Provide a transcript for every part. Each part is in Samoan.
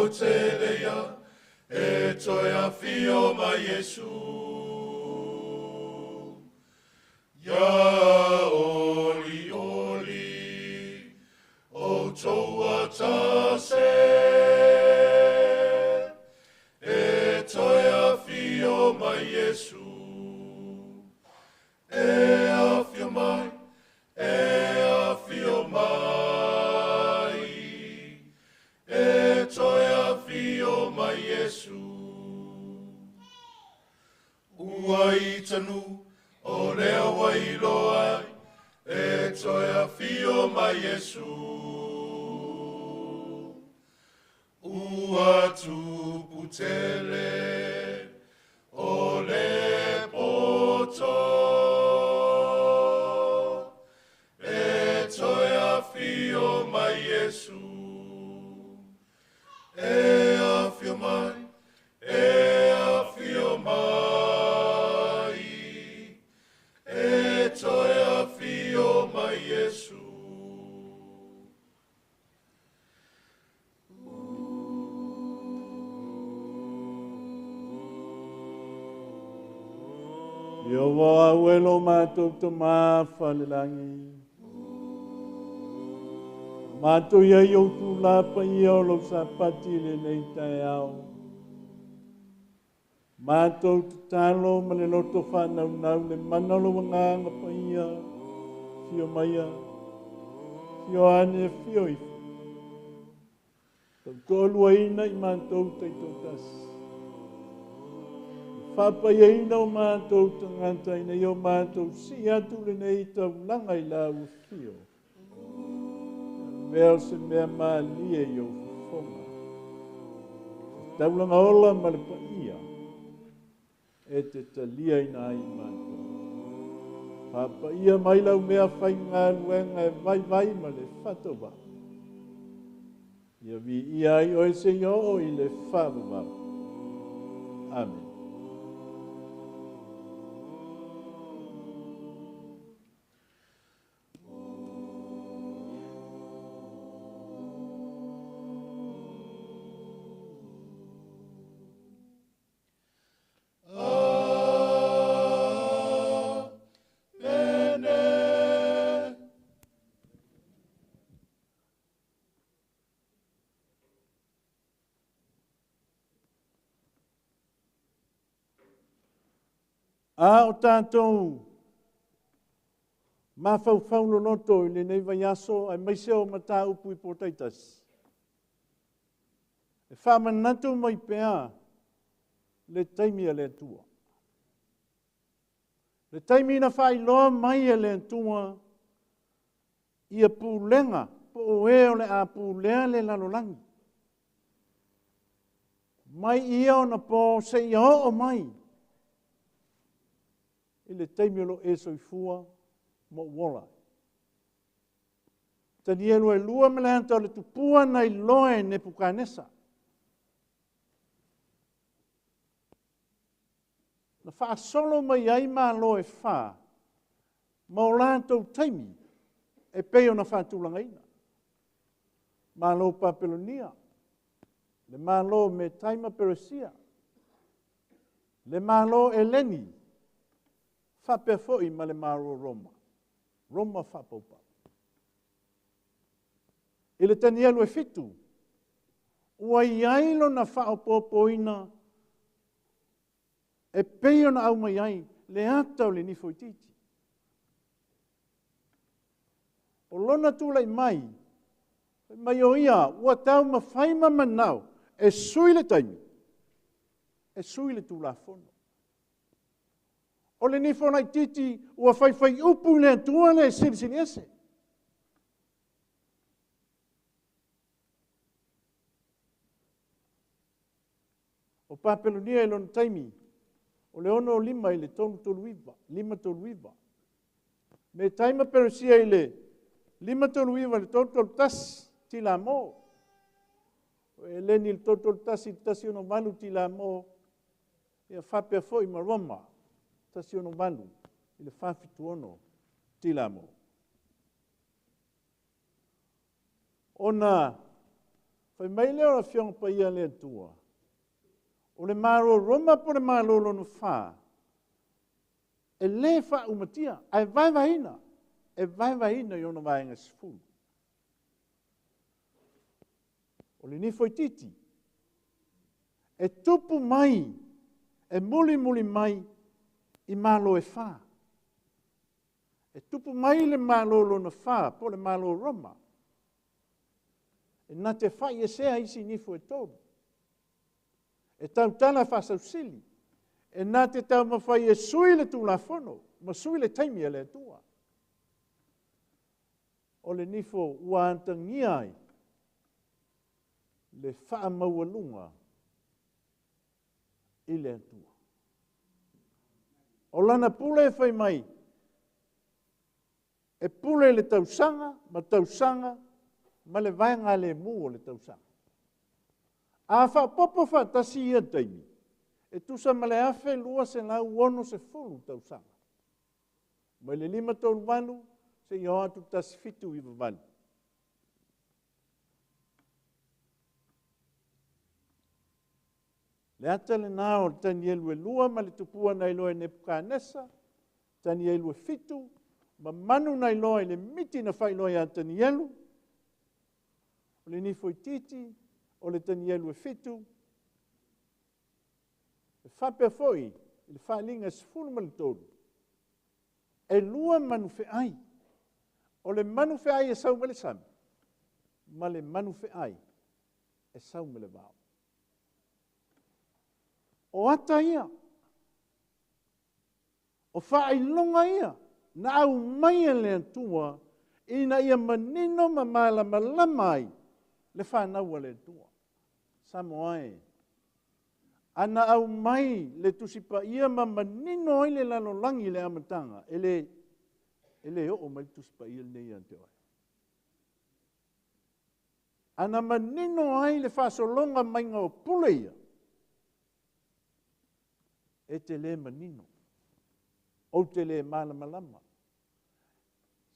o tele ia, e toe afio mai Iesu. Ia oli oli, o tou atase, e toe afio mai Iesu. E afio mai, e afio mai, e toe afio mai Iesu. Ua itanu o lea ua iloa ai, e toe afio mai Iesu. Ua tupu tele o le poto, e toe afio mai Iesu. E afio mai, e afio mai, e toe afio mai Iesu. Ia ua au e lo mātou tama whalelangi. Mātou ia i o tūlapa ia o lau sapati le nei tae ao. Mātou te talo ma le loto whanau nau le mana o lau nganga pa ia. Fio maia, fio ane, fio ifo. Tau tolu aina i mātou tai tōtasi. Whapa ia ina o mātou tangata ina i o mātou si atu le nei taulanga i la ua fio. Mea o se mea mālie i o fofonga. Se taulanga ola ma le paia e te talia ina ai mātou. Whapa ia mai lau mea whai ngā luenga e vai vai ma le whatawa. Ia vi ia ai oe se i o i le whavavau. Amen. A o tātou mawhauwhau loto i le nei vaiaso ai maise o mata upu i pōtaitasi. E whamanatu mai pea le taimi a le Atua. Le taimi na whailoa mai e le Atua ia pūlenga, po o e o le a pūlea le lalolangi. Mai ia o na pō se ia o mai. I le taimi o lo e soifua mo uola. Tanielu e lua me le anta o le tupua nei loe Nepukanesa. Na whaasolo mai ai mā loe whā, ma o lātou taimi e pei o na whātūlanga ina. Malo Papelonia, le malo me taima Peresia, le malo Eleni, whapea foi ma le maro Roma. Roma whapaupa. I le Tanielu e fitu, ua iailo na whaopopoina e pei ona au mai ai le ata o le nifo i titi. O lona tūlai mai, mai o ia, ua tau mawhai ma manau, e sui le taimi, e sui le tūlafono. O le nifo lai titi, ua whai whai upu le atua le silisili ese. O Papelonia i lona taimi, o le ono o lima i le tolu tolu iwa, lima tolu iwa. Me taima Peresia i le lima tolu iwa le tolu tolu tasi, tila mō. O Eleni le tolu tolu tasi, tasi ono valu tila mō. Ia whapea foi ma Roma, tasi ono valu, i le whawhitu ono, tila mō. Ona Fai mai lea o le Afioga Paia a le Atua, o le Malo Roma po o le Malo lona fa, e lē faaumatia, ae vaevaeina, e vaevaeina i ona vaega e 10. O le nifo itiiti, e tupu mai, e mulimuli mai i malo e fa. E tupu mai le Malo lona fa, po o le Malo Roma, e na te faiesea isi nifo e 3. E tautala faasausili, e na te taumafai e sui le Tulafono ma sui le taimi a le Atua. O le nifo ua atagia ai le faamaualuga i le Atua. O lana pule e fai mai, e pule le tausaga ma tausaga ma le vaega lemu o le tausaga. A faapopo faatasi ia taimi, e tusa ma le 1260 tausaga. Mai le 538 seia oo atu 1798. Le ata lena o le Tanielu e 2 ma le tupua na iloa e Nepukanesa, Tanielu e 7, ma manu na iloa i le miti na faailoa ia Tanielu, o le nifo itiiti, o le Tanielu e 7, e faapea foi i le faaaliga 13, e 2 manufeai. O le manufeai e sau mai le sami, ma le manufeai e sau mai le vao. O ata ia, o faailoga ia, na aumai e le Atua ina ia manino ma malamalama ai le fanau a le Atua. Samoa e, ana aumai le Tusi Paia ma manino ai le lalolagi i le amataga, e le oo mai le Tusi Paia lenei ia te oe. Ana manino ai le faasologa maiga o pule ia, e te le manino, ou te le malamalama.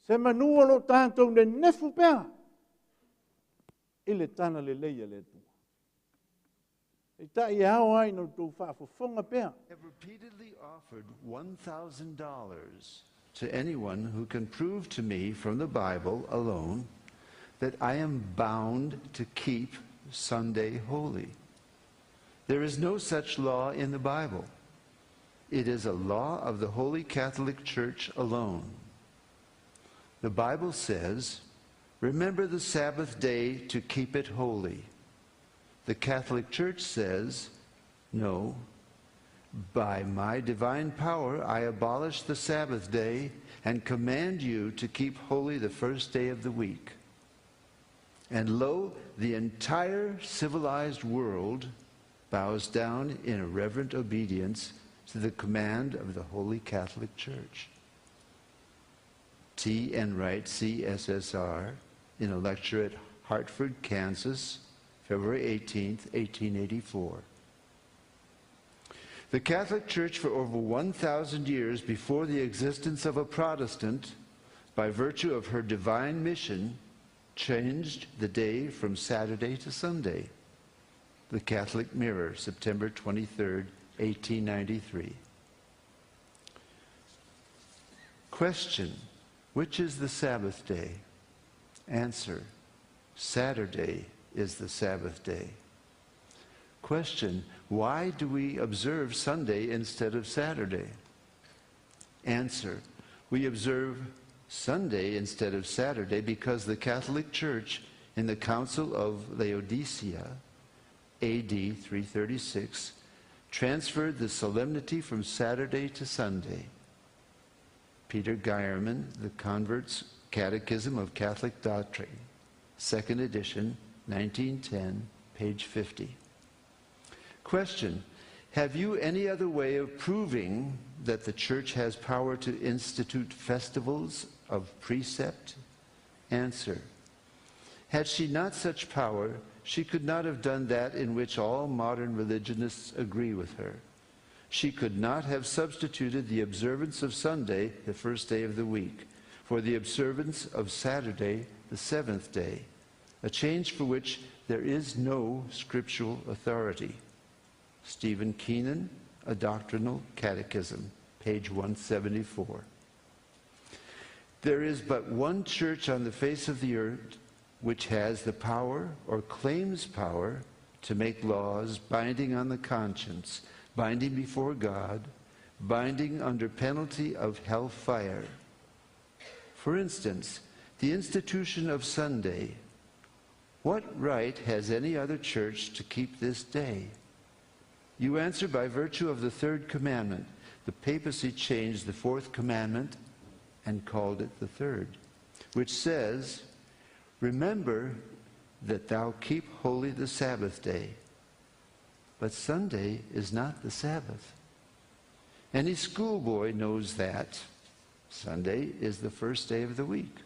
Se manu o lo tatou nenefu pea i le tala lelei a le Atua. E tai ao ai no tou faafofoga pea. I have repeatedly offered $1,000 to anyone who can prove to me from the Bible alone that I am bound to keep Sunday holy. There is no such law in the Bible. It is a law of the Holy Catholic Church alone. The Bible says, remember the Sabbath day to keep it holy. The Catholic Church says, no, by my divine power I abolish the Sabbath day and command you to keep holy the first day of the week. And lo, the entire civilized world bows down in a reverent obedience to the command of the Holy Catholic Church. T. Enright, CSSR, in a lecture at Hartford, Kansas, February 18, 1884. The Catholic Church for over 1,000 years before the existence of a Protestant, by virtue of her divine mission, changed the day from Saturday to Sunday. The Catholic Mirror, September 23, 1893. Question, which is the Sabbath day? Answer, Saturday is the Sabbath day. Question, why do we observe Sunday instead of Saturday? Answer, we observe Sunday instead of Saturday because the Catholic Church in the Council of Laodicea, AD 336, transferred the solemnity from Saturday to Sunday. Peter Geiermann, The Convert's Catechism of Catholic Doctrine, 2nd edition, 1910, page 50. Question, have you any other way of proving that the Church has power to institute festivals of precept? Answer, had she not such power, she could not have done that in which all modern religionists agree with her. She could not have substituted the observance of Sunday, the first day of the week, for the observance of Saturday, the seventh day, a change for which there is no scriptural authority. Stephen Keenan, A Doctrinal Catechism, page 174. There is but one church on the face of the earth which has the power or claims power to make laws binding on the conscience, binding before God, binding under penalty of hell fire. For instance, the institution of Sunday. What right has any other church to keep this day? You answer by virtue of the third commandment. The papacy changed the fourth commandment and called it the third, which says, Remember that thou keep holy the Sabbath day. But Sunday is not the Sabbath. Any schoolboy knows that. Sunday is the first day of the week.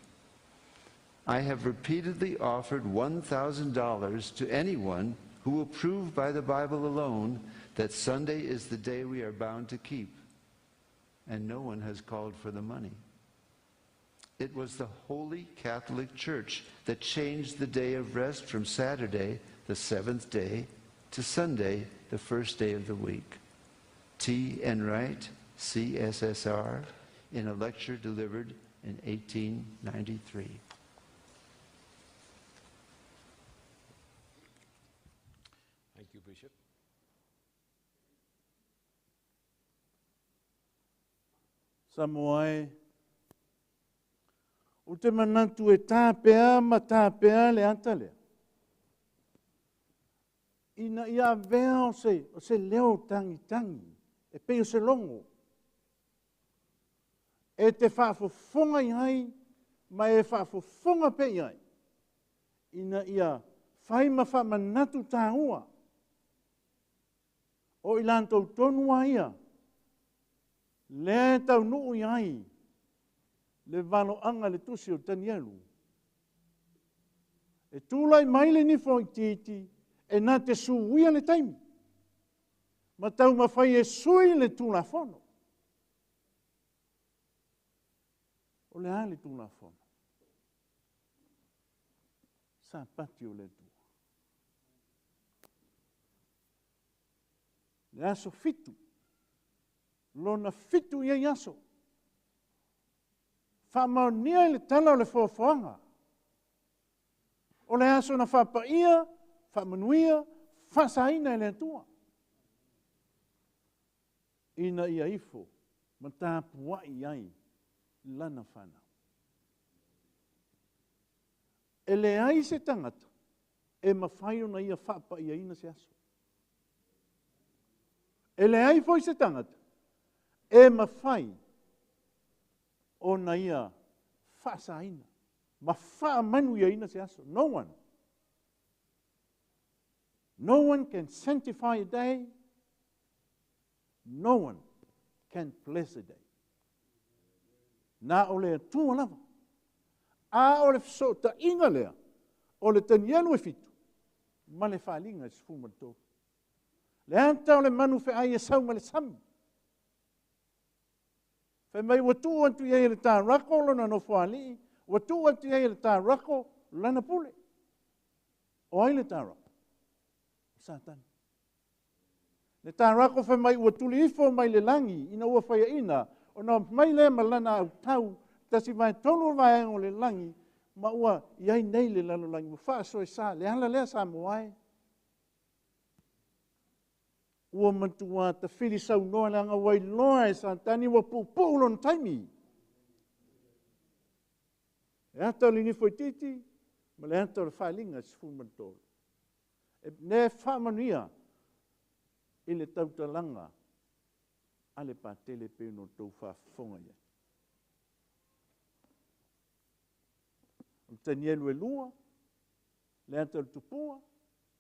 I have repeatedly offered $1,000 to anyone who will prove by the Bible alone that Sunday is the day we are bound to keep, and no one has called for the money. It was the Holy Catholic Church that changed the day of rest from Saturday, the seventh day, to Sunday, the first day of the week. T. Enright, CSSR, in a lecture delivered in 1893. Thank you, Bishop. Samoa e, ou te manatu e tāpea ma tāpea le ata lea. Ina ia avea o se leo tagitangi, e pei o se logo, e te faafofoga i ai ma e faafofoga pea i ai, ina ia fai ma faamanatu tāua, o i latou tonu lava ia, lea e taunuu i ai le valoaga le tusi o Tanielu. E tulai mai le nifo itiiti e na te suia le taimi, ma taumafai e sui le Tulafono. O le a le Tulafono? Sapati o le Atua. Le aso fitu, lona fitu i ai aso. Faamaonia i le tala o le foafoaga. O le aso na faapaia, faamanuia, faasaina e le Atua. Ina ia ifo ma tapuai ai lana fanau. E leai se tagata e mafai ona ia faapaiaina se aso. E leai foi se tagata e mafai ona ia faasaina ma faamanuiaina se aso. No one. No one can sanctify a day. No one can bless a day. Na o le Atua lava. A o le fesootaiga lea o le Tanielu e 7 ma le Faaliga e 13. Le ata o le manu feai e sau ma le sami. Fai mai ua tuu atu i ai e le Tarako lona nofoalii, ua tuu atu i ai e le Tarako lana pule. O ai le Tarako? O Satani. Le Tarako fai mai ua tuli ifo mai le lagi ina ua faiaina, ona mai lea ma lana autau, tasi vaetolu o vaega o le lagi, ma ua i ai nei le lalolagi, ua faasoesa, le ala lea Samoa e. Ua matua tafili saunoa leaga ua iloa e Satani ua puupuu lona taimi. E ata o le nifo itiiti ma le ata o le Faaliga e 13. E ne faamanuia i le tautalaga a le Patele pe ona outou faafofoga i ai. O le Tanielu e 2, le ata o le tupua,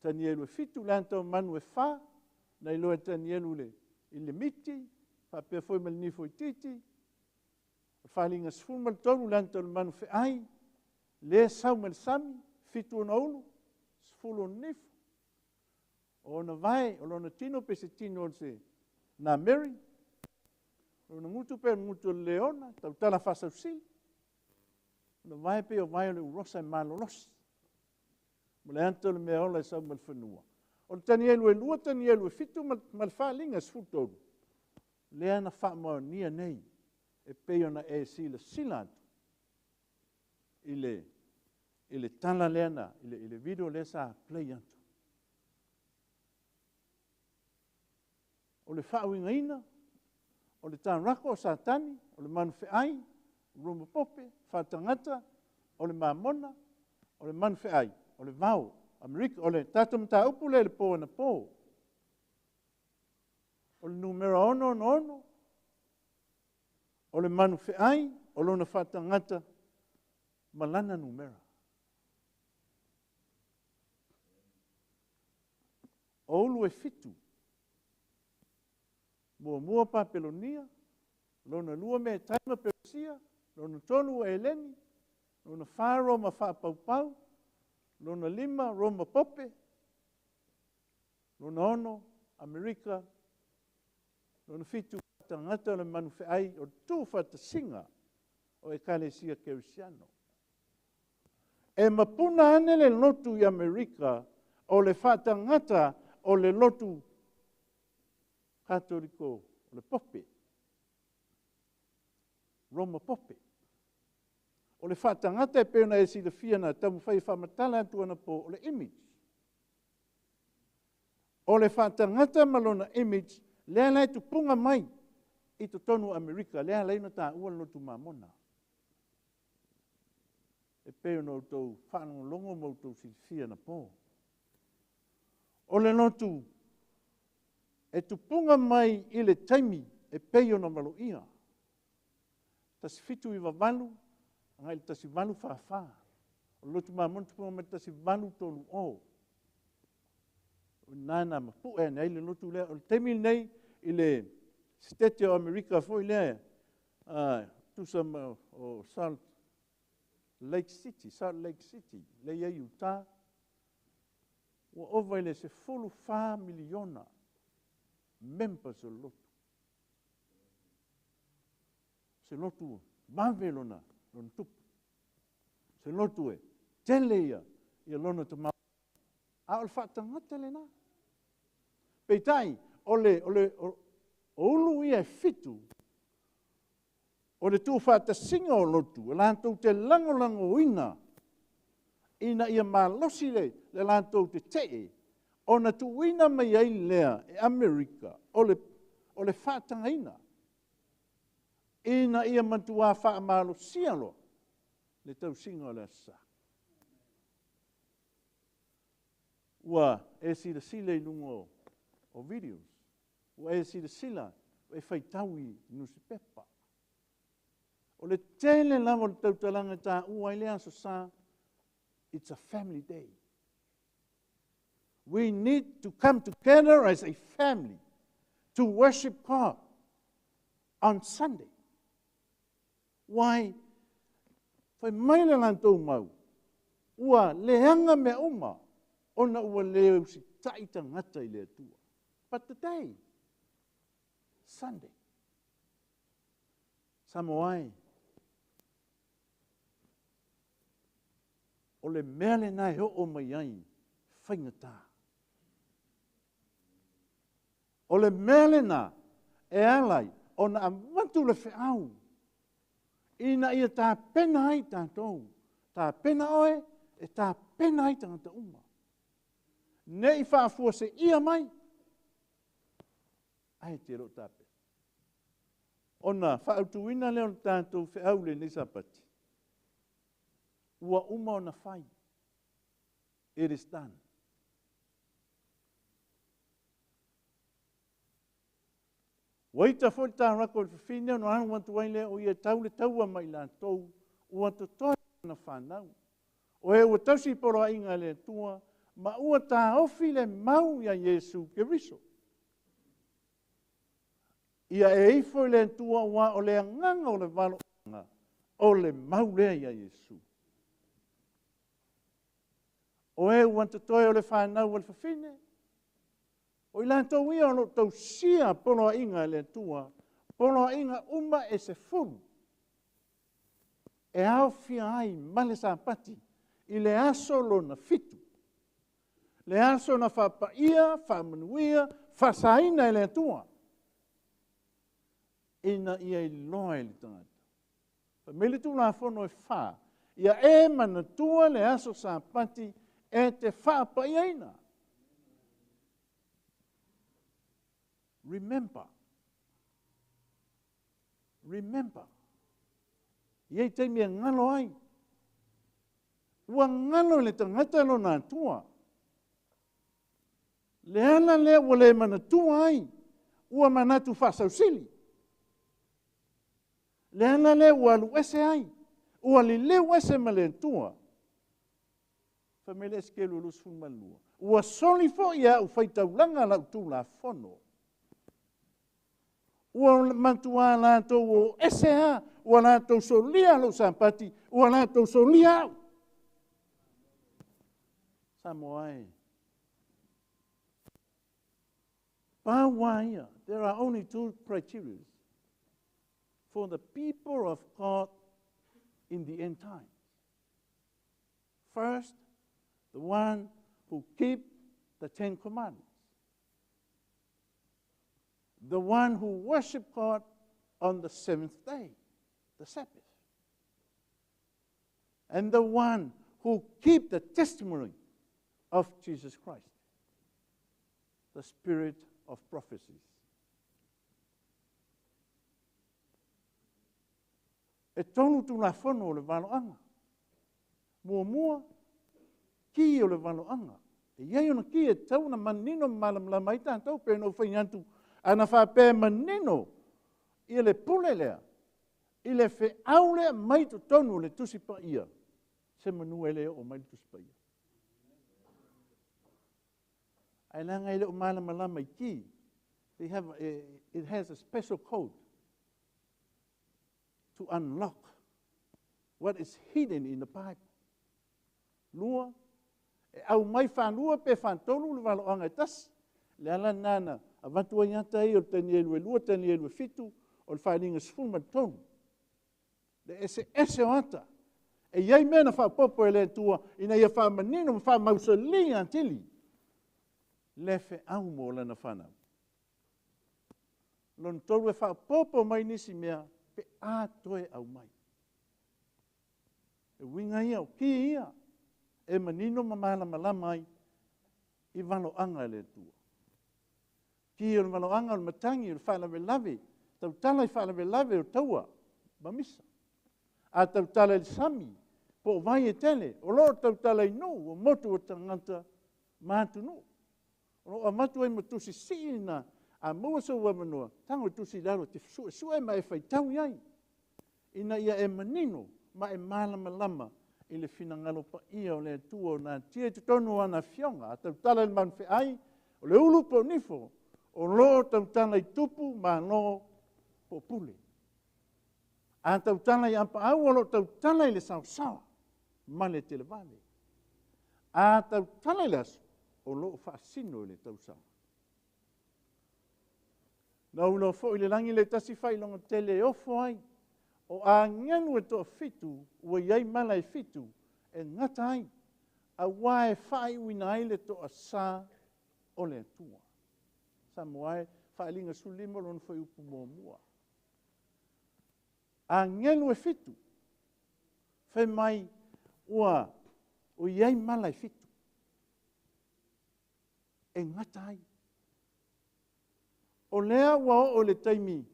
Tanielu e 7, le ata o manu e 4, na iloa e Tanielu i le miti, faapea foi ma le nifo itiiti, o le Faaliga 13, le ata o le manu feai, le sau ma le sami, 7 ona ulu, 10 ona nifo. O ona vae, o lona tino pe se tino o se na Mary, lona gutu pe o le gutu o le leona, tautala faasausili, ona vae pe o vae o le urosa e malolosi. Ma le ata o le mea ola e sau mai le fanua. O le Tanielu e 2, Tanielu e 7 ma le Faaliga 13. Lea na faamaonia nei e pei ona e silasila atu i le tala lea na, i le video lea sa play atu. O le faauigaina, o le tarako o Satani, o le manufeai, Roma pope, faatagata, o le mamona, o le manufeai, o le vao, Amerika, o le tatou mataupu lea i le po anapo. O le numera 666, o le manufeai, o lona faatagata, ma lana numera. O ulu e 7, muamua Papelonia, lona 2 Metai ma Peresia, lona 3 Eleni, lona 4 Roma faapaupau, lona 5 Roma pope, lona 6 Amerika, lona 7 tagata o le manufeai o tuufaatasiga o Ekalesia Kerisiano. E mapuna ane le lotu i Amerika o le faatagata o le lotu Katoliko o le pope, Roma pope. O le faatagata e pei ona e silafia na taumafai e faamatala atu anapo o le image. O le faatagata ma lona image, lea la e tupuga mai i totonu o Amerika, lea la ina taua le lotu mamona. E pei ona outou faalogologo ma outou silafia anapo. O le lotu e tupuga mai i le taimi e pei ona maloia. 1798 agai le 1844. O le lotu mamona tupuga mai le 1830. O nana mapue ane ai le lotu lea. O le taimi lenei i le State o Amerika foi lea, tusa ma o Salt Lake City, Salt Lake City, lea i ai Utah, ua ova i le 14 miliona members o le lotu. Se lotu vave lona tupu. Se lotu e tele ia lona tamau. A o le faatagata lena. Peitai, o ulu ia e 7, o le tuufaatasiga o lotu, e latou te lagolagoina ina ia malosi le latou tetee, ona tuuina mai ai lea e Amerika o le faatagaina, ina ia matua faamalosia loa le tausiga o le Aso Sa. Ua e silasila i luga o videos, ua e silasila, ua e faitau i nusipepa. O le tele lava o le tautalaga taua ai le Aso Sa, it's a family day. We need to come together as a family to worship God on Sunday. Why? Fai mai le latou mau, ua leaga mea uma, ona ua le usitai tagata i le Atua. But today, Sunday, Samoa e, o le mea lena e oo mai ai faigata. O le mea lena e ala ai ona avatu le feau ina ia tapena ai tatou, tapena oe e tapena ai tagata uma. Nei faafuaseia mai, ae te loo tapena. Ona faautuina lea o le tatou feau lenei Sapati, ua uma ona fai. It is done. Ua ita foi le tarako i le fafine ona alu atu ai lea o ia tau le taua mai latou, ua totoe na whanau. O e ua tausi poloaiga le Atua, ma ua taofi le mau ia Iesu Keriso. Ia e ifo i le Atua ua o le agaga o le valoaga, o le mau lea ia Iesu. O e ua totoe o le whanau o le fafine, o i latou ia o lo tausia poloaiga le Atua, poloaiga uma e se fulu, e aofia ai ma le Sapati i le aso lona 7. Le aso na faapaia, faamanuia, faasaina e le Atua. Ina ia iloa e le tagata. Fai mai le Tulafono e fa, ia e manatua le aso Sapati e te faapaiaina. Remember. Remember. E i ai taimi e galo ai. Ua galo i le tagata lona Atua. Le ala lea ua le manatua ai, ua manatu faasausili. Le ala lea ua alu ese ai, ua liliu ese ma le Atua. Fai mai le Esekielu 22, ua soli foi e au faitaulaga lau Tulafono. Ua matua latou o ese lava, ua latou solia lou Sapati, ua latou solia au. Samoa e. Pau lava ia, there are only two criteria for the people of God in the end times. First, the one who keep the Ten Commandments. The one who worship God on the seventh day, the Sabbath. And the one who keep the testimony of Jesus Christ, the spirit of prophecies. E tolu Tulafono o le valoaga. Muamua, ki o le valoaga. E i ai ona ki e tatau ona manino ma malamalama ai tatou pe na ou fai atu ana faapea e manino ia le pule lea i le feau lea mai totonu o le Tusi Paia, se manu e le oo mai le Tusi Paia. Ae leaga e le o malamalama i ki. They have a, it has a special code to unlock what is hidden in the Bible. Lua, e aumai faalua pe faatolu le valoaga e tasi. Le ala lena na avatu ai ata ia o le Tanielu e 2, Tanielu e 7, o le Faaaliga 13. Le eseese o ata. E i ai mea na faaopoopo e le Atua ina ia faamanino ma faamausali atili le feau mo lana fanau. Lona tolu e faaopoopo mai nisi mea pe a toe aumai. E uiga ia, o ki ia e manino ma malamalama ai i valoaga e le Atua. Ki o le valoaga o le matagi, o le faalavelave, tautala i faalavelave o taua ma misa. A tautala i le sami, po o vai e tele, o lo o tautala i nuu, o motu o tagata ma atunuu. O lo o avatu ai ma tusi sii na a maua sou avanoa, tago i tusi i lalo e te suesue ma e faitau i ai, ina ia e manino ma e malamalama i le finagalo paia o le Atua o natia i totonu o ana afioga. A tautala i le manufeai, o le ulu po o nifo, o lo o tautala i tupu, malo, po o pule. A tautala i apaau, o lo o tautala i le saosaoa ma le televave. A tautala i le aso, o lo o faasino i le tausaga. Na ou iloa foi i le lagi le tasi faailoga tele e ofo ai, o agelu e toafitu ua i ai mala e fitu e gata ai, aua e faaiuina ai le toasa o le Atua. Samoa e, Faaaliga 15 lona fuaiupu muamua. Agelu e fitu, fai mai ua i ai mala e fitu e gata ai. O lea ua oo i le taimi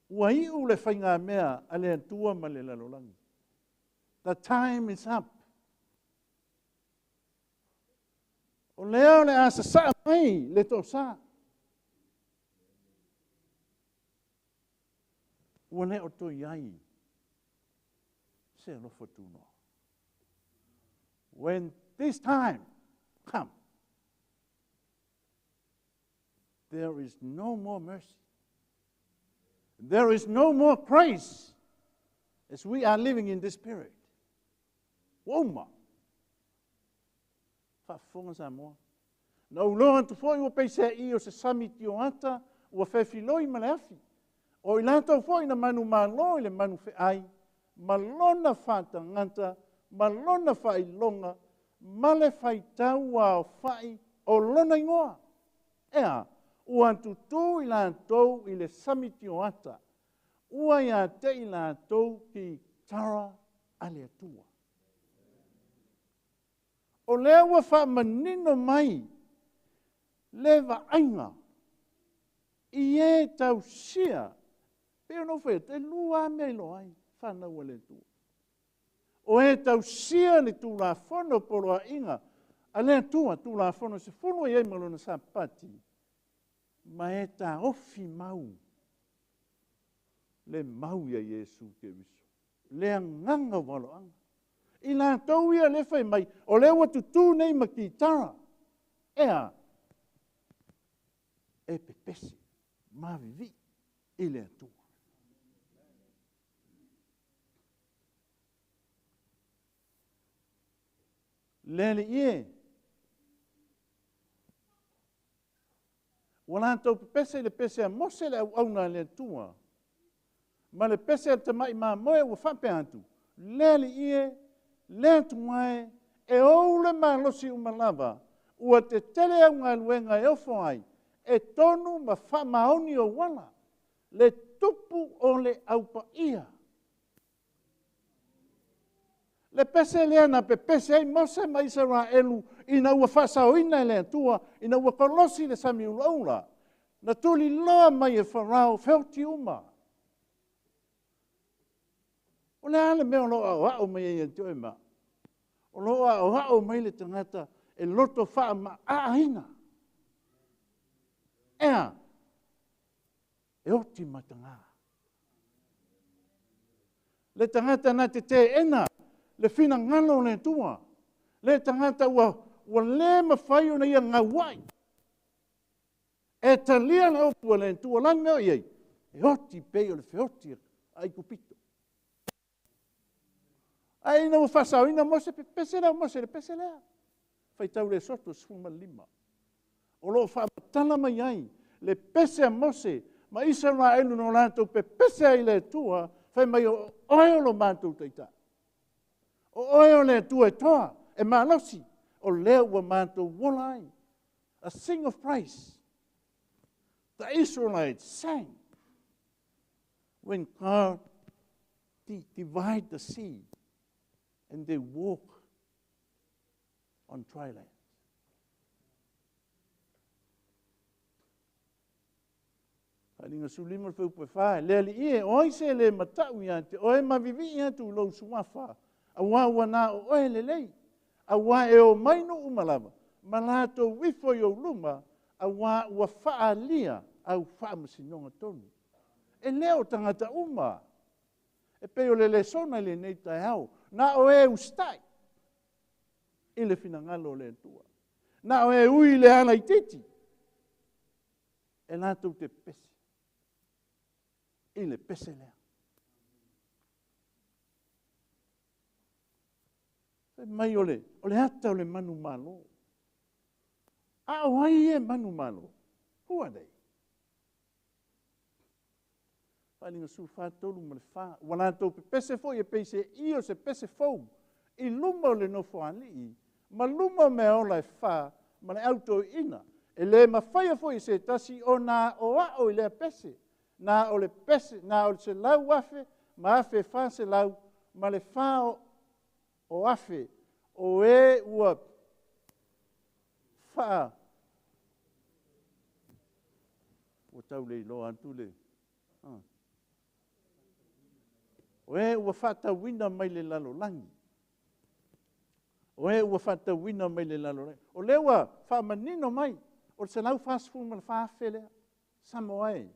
ua iu le faigamea a le Atua ma le lalolagi. The time is up. O lea o le a sasaa mai le toasa. Ua le o toe i ai se alofa tunoa. When this time come, there is no more mercy. There is no more grace as we are living in this period. Ua uma. Faafofoga Samoa. Na ou loa atu foi ua peiseai o se sami tioata ua fefiloi ma le afi. O i latou foi na manumalo i le manufeai, ma lona faatagata, ma lona faailoga, ma le faitau aofa'i o lona igoa. Ea, ua tutū i latou i le sami tioata, ua ia te i latou kitara a le Atua. O lea ua faamanino mai le vaaiga i e tausia, pei ona ou fai atu, e lua lava mea e iloa ai fanau a le Atua. O e tausia le Tulafono poloaiga a le Atua, Tulafono 10 e i ai ma lona Sapati, ma e taofi mau le mau ia Iesu Keriso, le agaga o valoaga. I latou ia le fai mai, o lea ua tutū nei ma kitara, ea, e pepese, mavivii i le Atua. Le Alii e, ua latou pepese i le pese a Mose le auauna a le Atua, ma le pese a le tamai mamoe ua faapea atu, le Alii e, le Atua e, e ou le malosi uma lava, ua tetele au galuega e ofo ai, e tonu ma faamaoni ou ala, le tupu o le aupaia. Le pese lea na pepese ai Mose ma Isaraelu ina ua faasaoina e le Atua, ina ua kolosi le sami ulaula, na tuliloa mai e Farao feoti uma. O le a le mea o lo o aoao mai ai ia te oe ma? O lo o aoao mai le tagata e loto faamaaaina. Ea, e oti mataga. Le tagata na te teena le finagalo o le Atua. Le tagata ua le mafai ona ia gauai. E talia le upu a le Atua, la mea o i ai, e oti pei o le feoti a Aikupito. Ae ina ua faasaoina Mose, pepese lea o Mose, le pese lea. Faitau le Esoto 15. O lo o faamatala mai ai le pese a Mose ma Isaraelu no latou pepese ai le Atua, fai mai o oe o lo matou taitai. O oe o le Atua e toa, e malosi, o lea ua matou ola ai. A sing of praise. The Israelites sang when God divide the sea and they walk on dry land. Faaaliga 15 le fuaiupu e 4, le Alii e, o ai se le matau ia te oe ma vivii atu i lou suafa, auā ua na o oe lelei, auā e o mai nuu uma lava, ma latou ifo i ou luma, auā ua faalia au faamasinoga tonu. E le o tagata uma, e pei o le lesona i lenei taeao, na o e usitai i le finagalo o le Atua. Na o e ui i le ala itiiti, e latou te pepese i le pese lea. Fai mai o le ata o le manumalo. A o ai e manumalo? Who are they? Faaaliga 14, 3 ma le 4. Ua latou pepese foi e pei se i o se pese fou i luma o le nofoalii, ma luma o mea ola e fa ma le autoiina. E le mafaia foi e se tasi o na oao i lea pese. Na o le pese, na o le 100,000 ma 1,400 ma le fa o afe o e ua faa ua tau le iloa atu le o e ua faatauina mai le lalolagi. O e ua faatauina mai le lalolagi. O lea ua faamanino mai, o le 144,000 lea, Samoa e.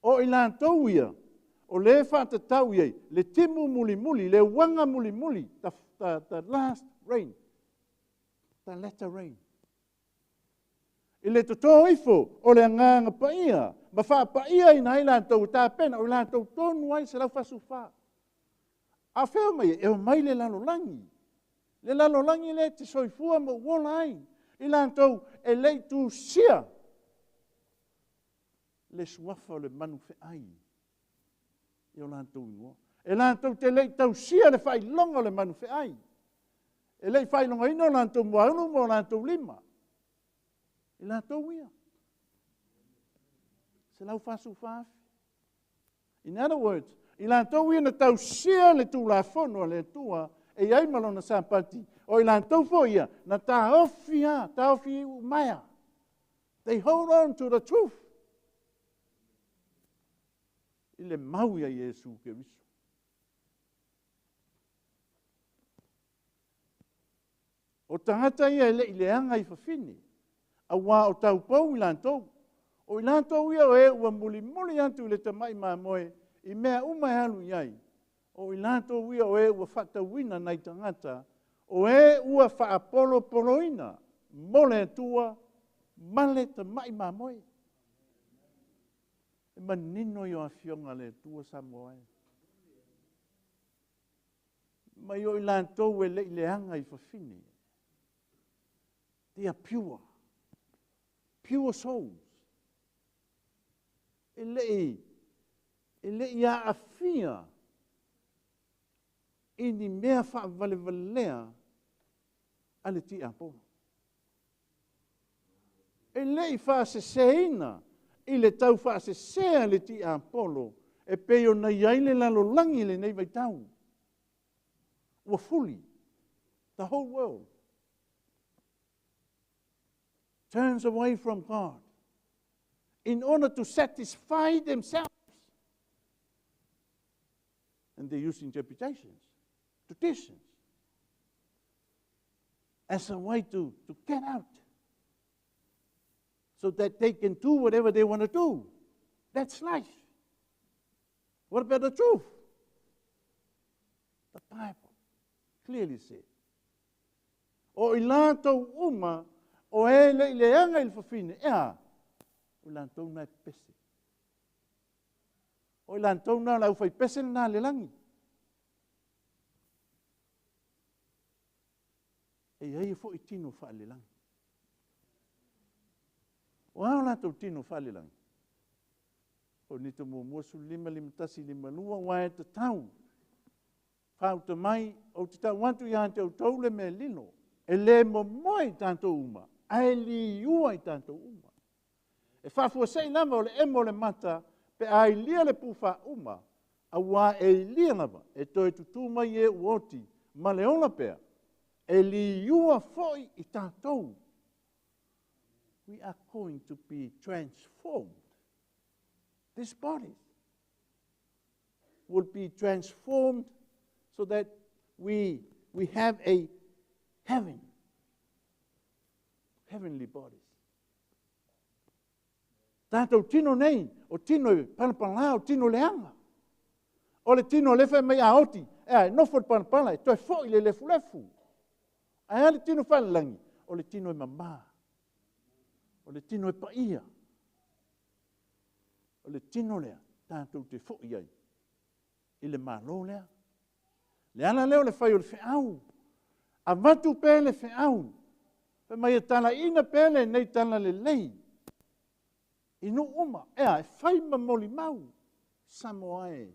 O i latou ia, o le faatatau i ai, le timu mulimuli, le uaga mulimuli, the last rain, the latter rain. I le totō ifo o le agaga paia, ma faapaia ina ai latou tapena, o latou tonu ai 144. A fea mai e o mai le lalolagi. Le lalolagi le te soifua ma uola ai. I latou e lei tusia le suafa o le manu feai i o latou igoa. E latou te lei tausia le faailoga o le manu feai. E le'i faailogaina o latou muaulu ma o latou lima. I latou ia. 144,000. In other words, i latou ia na tausia le tulafono a le Atua e i ai ma lona Sapati, o i latou foi ia na taofi a, taofi umaea. They hold on to the truth. I le mau ia Iesu Keriso. O tagata ia e le'i leaga i fafine, auā o taupou i latou. O i latou ia o e ua mulimuli atu i le Tama'i Mamoe i mea uma e alu i ai. O i latou ia o e ua faatauina nai tagata, o e ua faapolopoloina mo le Atua ma le Tama'i Mamoe. E manino i o afioga a le Atua Samoa e. Mai o i latou e le'i leaga i fafine. They are pure. Pure souls. E le'i aafia i ni mea faavalevalea a le tiapolo. E le'i faaseseina i le tau faasesea le tiapolo e pei ona i ai le lalolagi lenei vaitau. Ua fuli, the whole world turns away from God in order to satisfy themselves. And they use interpretations, traditions, as a way to get out so that they can do whatever they want to do. That's life. What about the truth? The Bible clearly said. O i latou uma, o e le'i leaga i le fafine, ea, o i latou na e pese. O i latou na o le aufaipese lena a le lagi. E i ai foi tino faalelagi. O a o latou tino faalelagi? Korinito muamua 15, 51, 52, aua e tatau faauta mai, ou te tau atu ia te outou le mea lilo, e lē momoe i tatou uma, ae liua i tatou uma. E faafuase'i lava o le emo o le mata, pe a ilia le pufāuma, auā e ilia lava, e toe tutū mai e ua oti, ma le ola pea, e liua foi i tatou. We are going to be transformed. These bodies will be transformed so that we have a heavenly bodies. Tātou tino nei, o tino e palapalā, o tino leaga. O le tino le fai mai a oti, e a e nofo le palapala, e toe foi le lefulefu. Ae a le tino falelangi, o le tino e mamā. O le tino e paia. O le tino lea, tātou te foi ai. I le malo lea. Le ala lea o le fai o le feau. Avatu pea le feau. Fai mai e talaina pea lenei tala lelei. I nuu uma, ea, e fai ma molimau. Samoa e.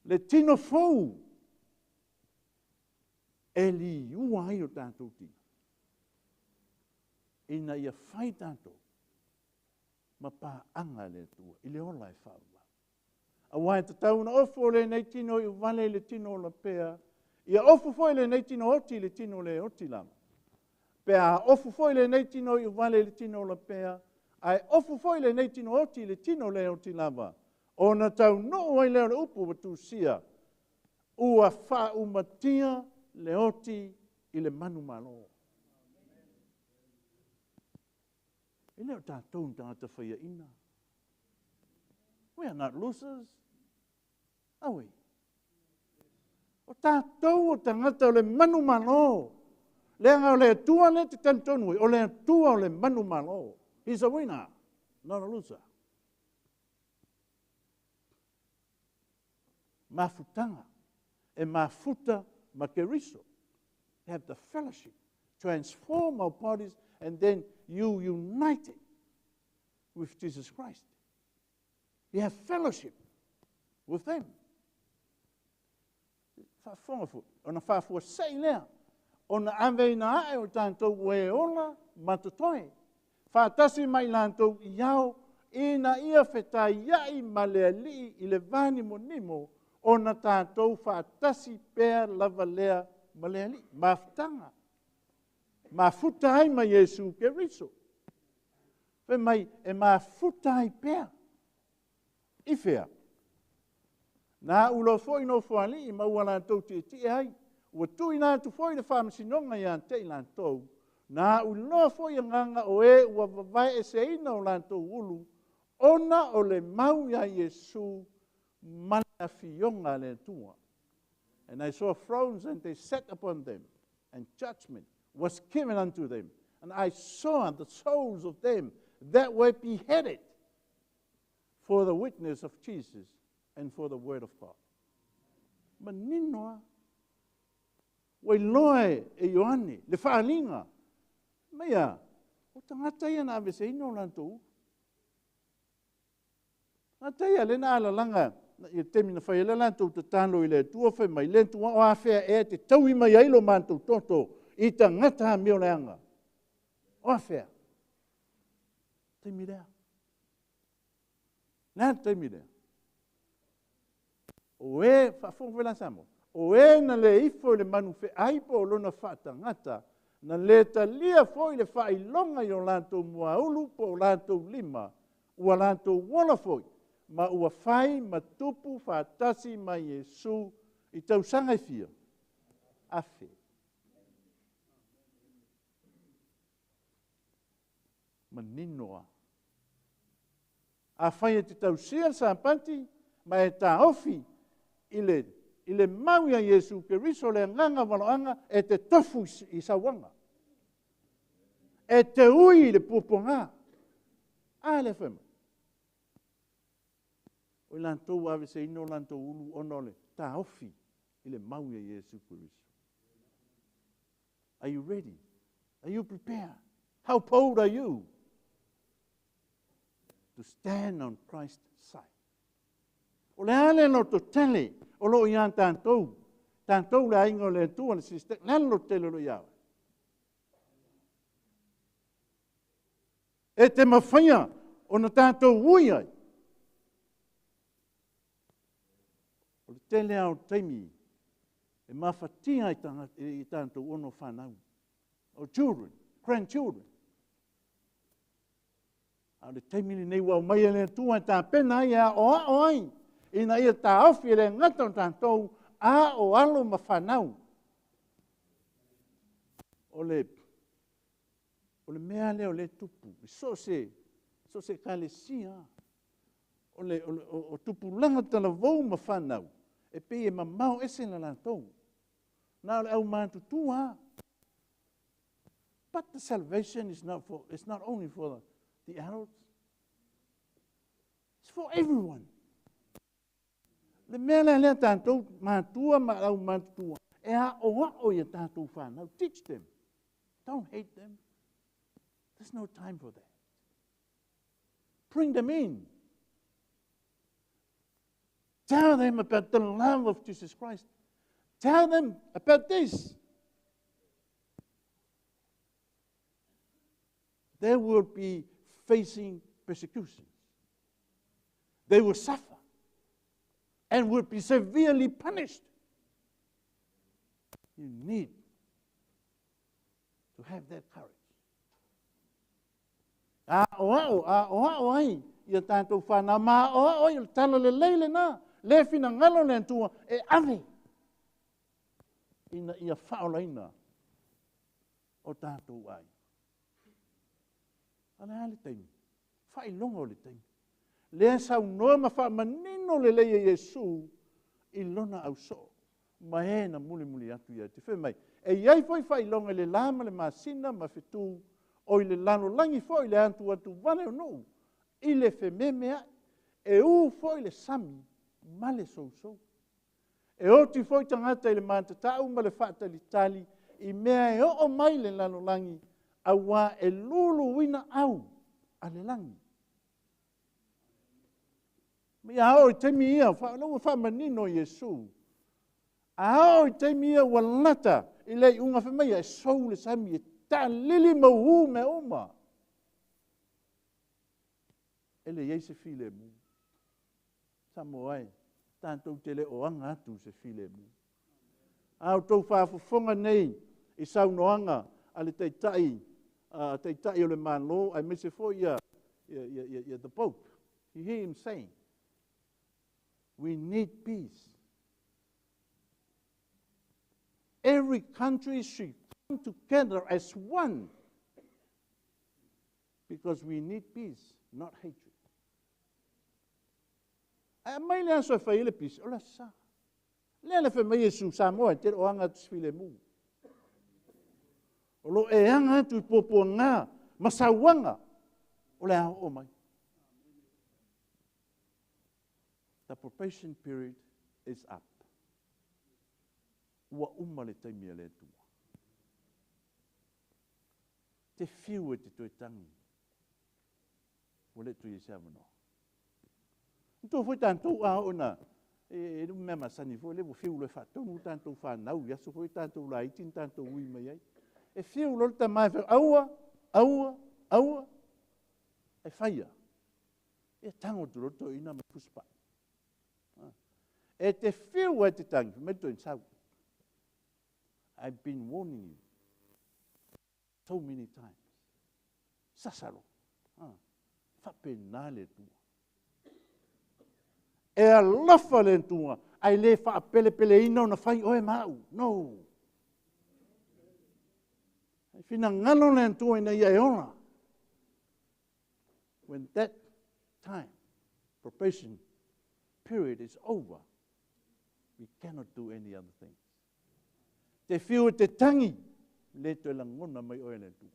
Le tino fou e liua ai o tātou tino. Ina ia fai tātou ma paaga le Atua i le ola e faavavau. Auā e tatau ona ofo lenei tino i uvale i le tino ola pea, ia ofu foi lenei tino oti i le tino le oti lava. Pe a ofu foi lenei tino i uvale i le tino ola pea, ae ofu foi lenei tino oti i le tino le oti lava. Ona taunuu ai lea o le upu ua tusia, ua faaumatia le oti i le manumalo. E le o tātou ni tagata faiaina. We are not losers. Are we? O tātou o tagata o le manumalo. Leaga o le Atua le te talitonu ai, o le Atua o le manumalo. He's a winner, not a loser. Mafutaga, e mafuta ma Keriso. Have the fellowship. Transform our bodies and then you unite it with Jesus Christ. You have fellowship with them. Faafofoga foi, ona faafuasei lea, ona aveina ae o tatou ua e ola ma totoe, faatasi ma i latou i ao, ina ia fetaiai ma le Alii i le vanimonimo, ona tatou faatasi pea lava lea ma le Alii. Mafutaga, mafuta ai ma Iesu Keriso. Fai mai, e mafuta ai pea. I fea? Na a'u loa foi nofoalii ma ua latou tietie ai, ua tuuina atu foi le faamasinoga ia te i latou, na a'u iloa foi agaga o e ua vavaeeseina o latou ulu, ona o le mau iā Iesu ma le afioga a le Atua. And I saw thrones and they sat upon them, and judgment was given unto them. And I saw the souls of them that were beheaded for the witness of Jesus and for the word of God. Manino a. Ua iloa e Ioane le faaaliga. Mai a, o tagata ia na aveseina o latou ulu. Tagata ia lea na alalaga i le taimi na fai ai le latou tatalo i le Atua fai mai, le Atua o afea ea e te taui mai ai lo matou toto i tagata amioleaga. O afea? Taimi lea. Le a le taimi lea? O e, faafofoga foi la Samoa, o e na le ifo i le manufeai po o lona faatagata, na le talia foi le faailoga i o latou muaulu po o latou lima, ua latou ola foi, ma ua fai ma tupu faatasi ma Iesu i tausaga e fia? Afe. Manino a. Afai e te tausia le Sapati ma e taofi i le mau ia Iesu Keriso le agaga valoaga, e te tofu i sauaga. E te ui i le puapuaga. A lea fai mai. O i latou ua aveseina o latou ulu ona o le taofi i le mau ia Iesu Keriso. Are you ready? Are you prepared? How bold are you to stand on Christ's side? O le a le lototele o loo ia tatou, tatou le aiga o le Atua le sister, le a le lototele o loo ia oe? E te mafaia ona tatou ui ai. O le tele lava o taimi e mafatia ai i tatou ono whanau. O children, grandchildren. A o le taimi lenei ua aumai e le Atua e tapena ai e aoao ai, ina ia taofi e le gata o tatou, a o alo ma whanau. O le mea lea o le tupu, i so o se ekalesia, o tupulaga talavou ma whanau, e pei e mamao ese na latou. Na o le aumatutua. But the salvation is not for, it's not only for the adults. It's for everyone. Le mea lea lea tatou matua ma aumatutua, e aoao ia tatou whanau. Teach them. Don't hate them. There's no time for that. Bring them in. Tell them about the love of Jesus Christ. Tell them about this. They will be facing persecutions. They will suffer and will be severely punished. You need to have that courage. A o ao, a o ao ai, ia tātou whanau, ma o ao ai, o le tala le leile nā, le finagalo le Atua, e ave, ina ia whaolaina o tātou ai. A le a le taimi, whailonga o le taimi. Lea saunoa ma whaamanino le lei e Iesu i lona au soo. Ma e na muli muli atu ia te whai mai. E iai foi whailonga le la ma le masina ma fetu o i le lalolangi foi le atu atu vale o nuu i le whememe ai. E u foi le sami ma le sousou. E oti foi tangata i le mātatau ma le whaatalitali i mea e oo mai le lalolangi aua e lulu wina au a le langi. Ma ia o i taimi ia, lau whaamanino Iesu. A oo i taimi ia ua lata i le iuga fai mai ia e sou le sami e taalili ma uhu mea uma. E leai se filemu. Samoa e, tatou te le o aga atu i se filemu. A outou faafofoga nei i saunoaga a le Taitai, a Taitai o le Malo aemaise foi ia the Pope, you hear him saying, we need peace. Every country should come together as one because we need peace, not hatred. Ae aumai le aso e fai ai le peace, o le aso sa. Lea le fai mai Iesu, Samoa e te le o aga atu i se filemu. O lo o e aga atu i puapuaga ma sauaga o le a oo mai. The probation period is up. Ua uma le taimi a le Atua. Te fiu e te toe tagi. Ua le toe i ai se avanoa. Manatua foi tatou a oo ina e le o mea masani foi lea ua fiu loa e faatonu tatou fanau i aso foi tatou laiti na tatou ui mai ai. E fiu loa le tama e fai, aua, aua, aua, e fai lava. Ia tago atu loa le toeaina ma fusipai. E te fiu lava e te tagi, fai mai le toeaina, sau. I've been warning you so many times. Sasa loa. Faapena le Atua. E alofa le Atua, ae le faapelepeleina ona fai oe ma au. No. E finagalo le Atua ina ia e ola. When that time, probation period is over, we cannot do any other thing. Te fiu e te tangi, le toe lagona mai oe le Atua.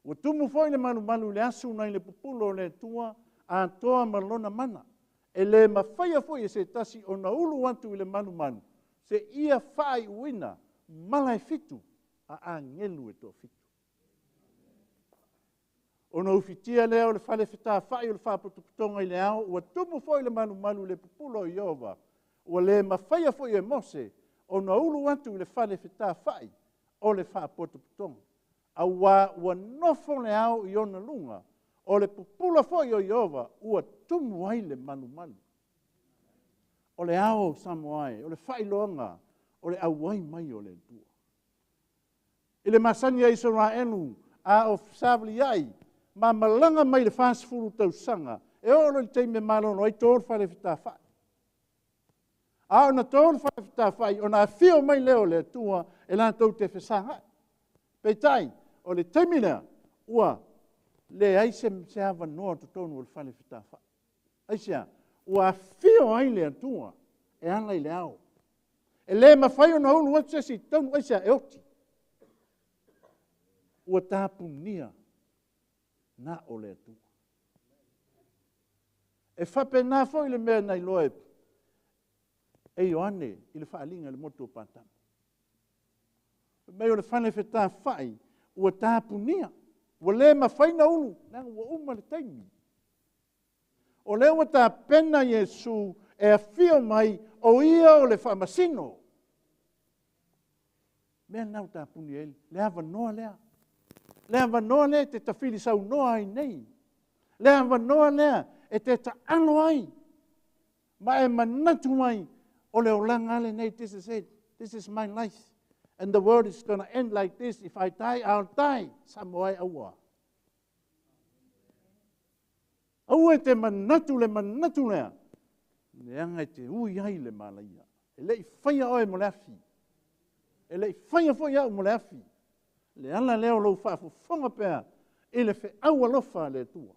Ua tumu foi le malumalu i le asu nai le pupulo o le Atua, atoa ma lona mana. E le mafaia foi e se tasi ona ulu atu i le malumalu, seia faaiuina mala e fitu a agelu e toafitu. Ona ufitia lea o le fale fetafai o le faapotopotoga i le ao, ua tumu foi le malumalu i le pupulo o Ieova. Ua le mafaia foi e Mose ona ulu atu i le fale fetafai o le faapotopotoga. Auā ua nofo le ao i ona luga, o le pupula foi o Ieova ua tumu ai le malumalu. O le ao o Samoa e, o le faailoaga o le auai mai o le Atua. I le masani a Isaraelu a o fesavaliai ma malaga mai le 40 tausaga, e oo loa i le taimi e malolo ai, to le fale fetafai. A ona to le fale fetafai, ona afio mai lea o le Atua e latou te fesagai. Peitai, o le taimi lea, ua leai se avanoa totonu o le fale fetafai. Aisea? Ua afio ai le Atua e ala i le ao. E le mafai ona ulu atu se isi i totonu, aisea? E oti. Ua tapunia na o le Atua. E faapena foi le mea na iloa e Ioane i le faaaliga i le motu o Patamo. Fai mai o le fale fetafai ua tapunia, ua le mafai ona ulu, leaga ua uma le taimi. O lea ua tapena Iesu e afio mai, o ia o le faamasino. Mea lena ua tapuni ai le avanoa lea. Le avanoa lea e te tafili saunoa ai nei. Le avanoa lea e te taalo ai. Ma e manatu ai o le olaga lenei, this is it, this is my life. And the world is gonna end like this. If I die, I'll die. Samoa e aua. Aua e te manatu le manatu lea. Leaga e te ui ai le malaia. E le i faia oe mo le afi. E le i faia foi au mo le afi. Le ala lea o lou faafofoga pea i le feau alofa a le Atua.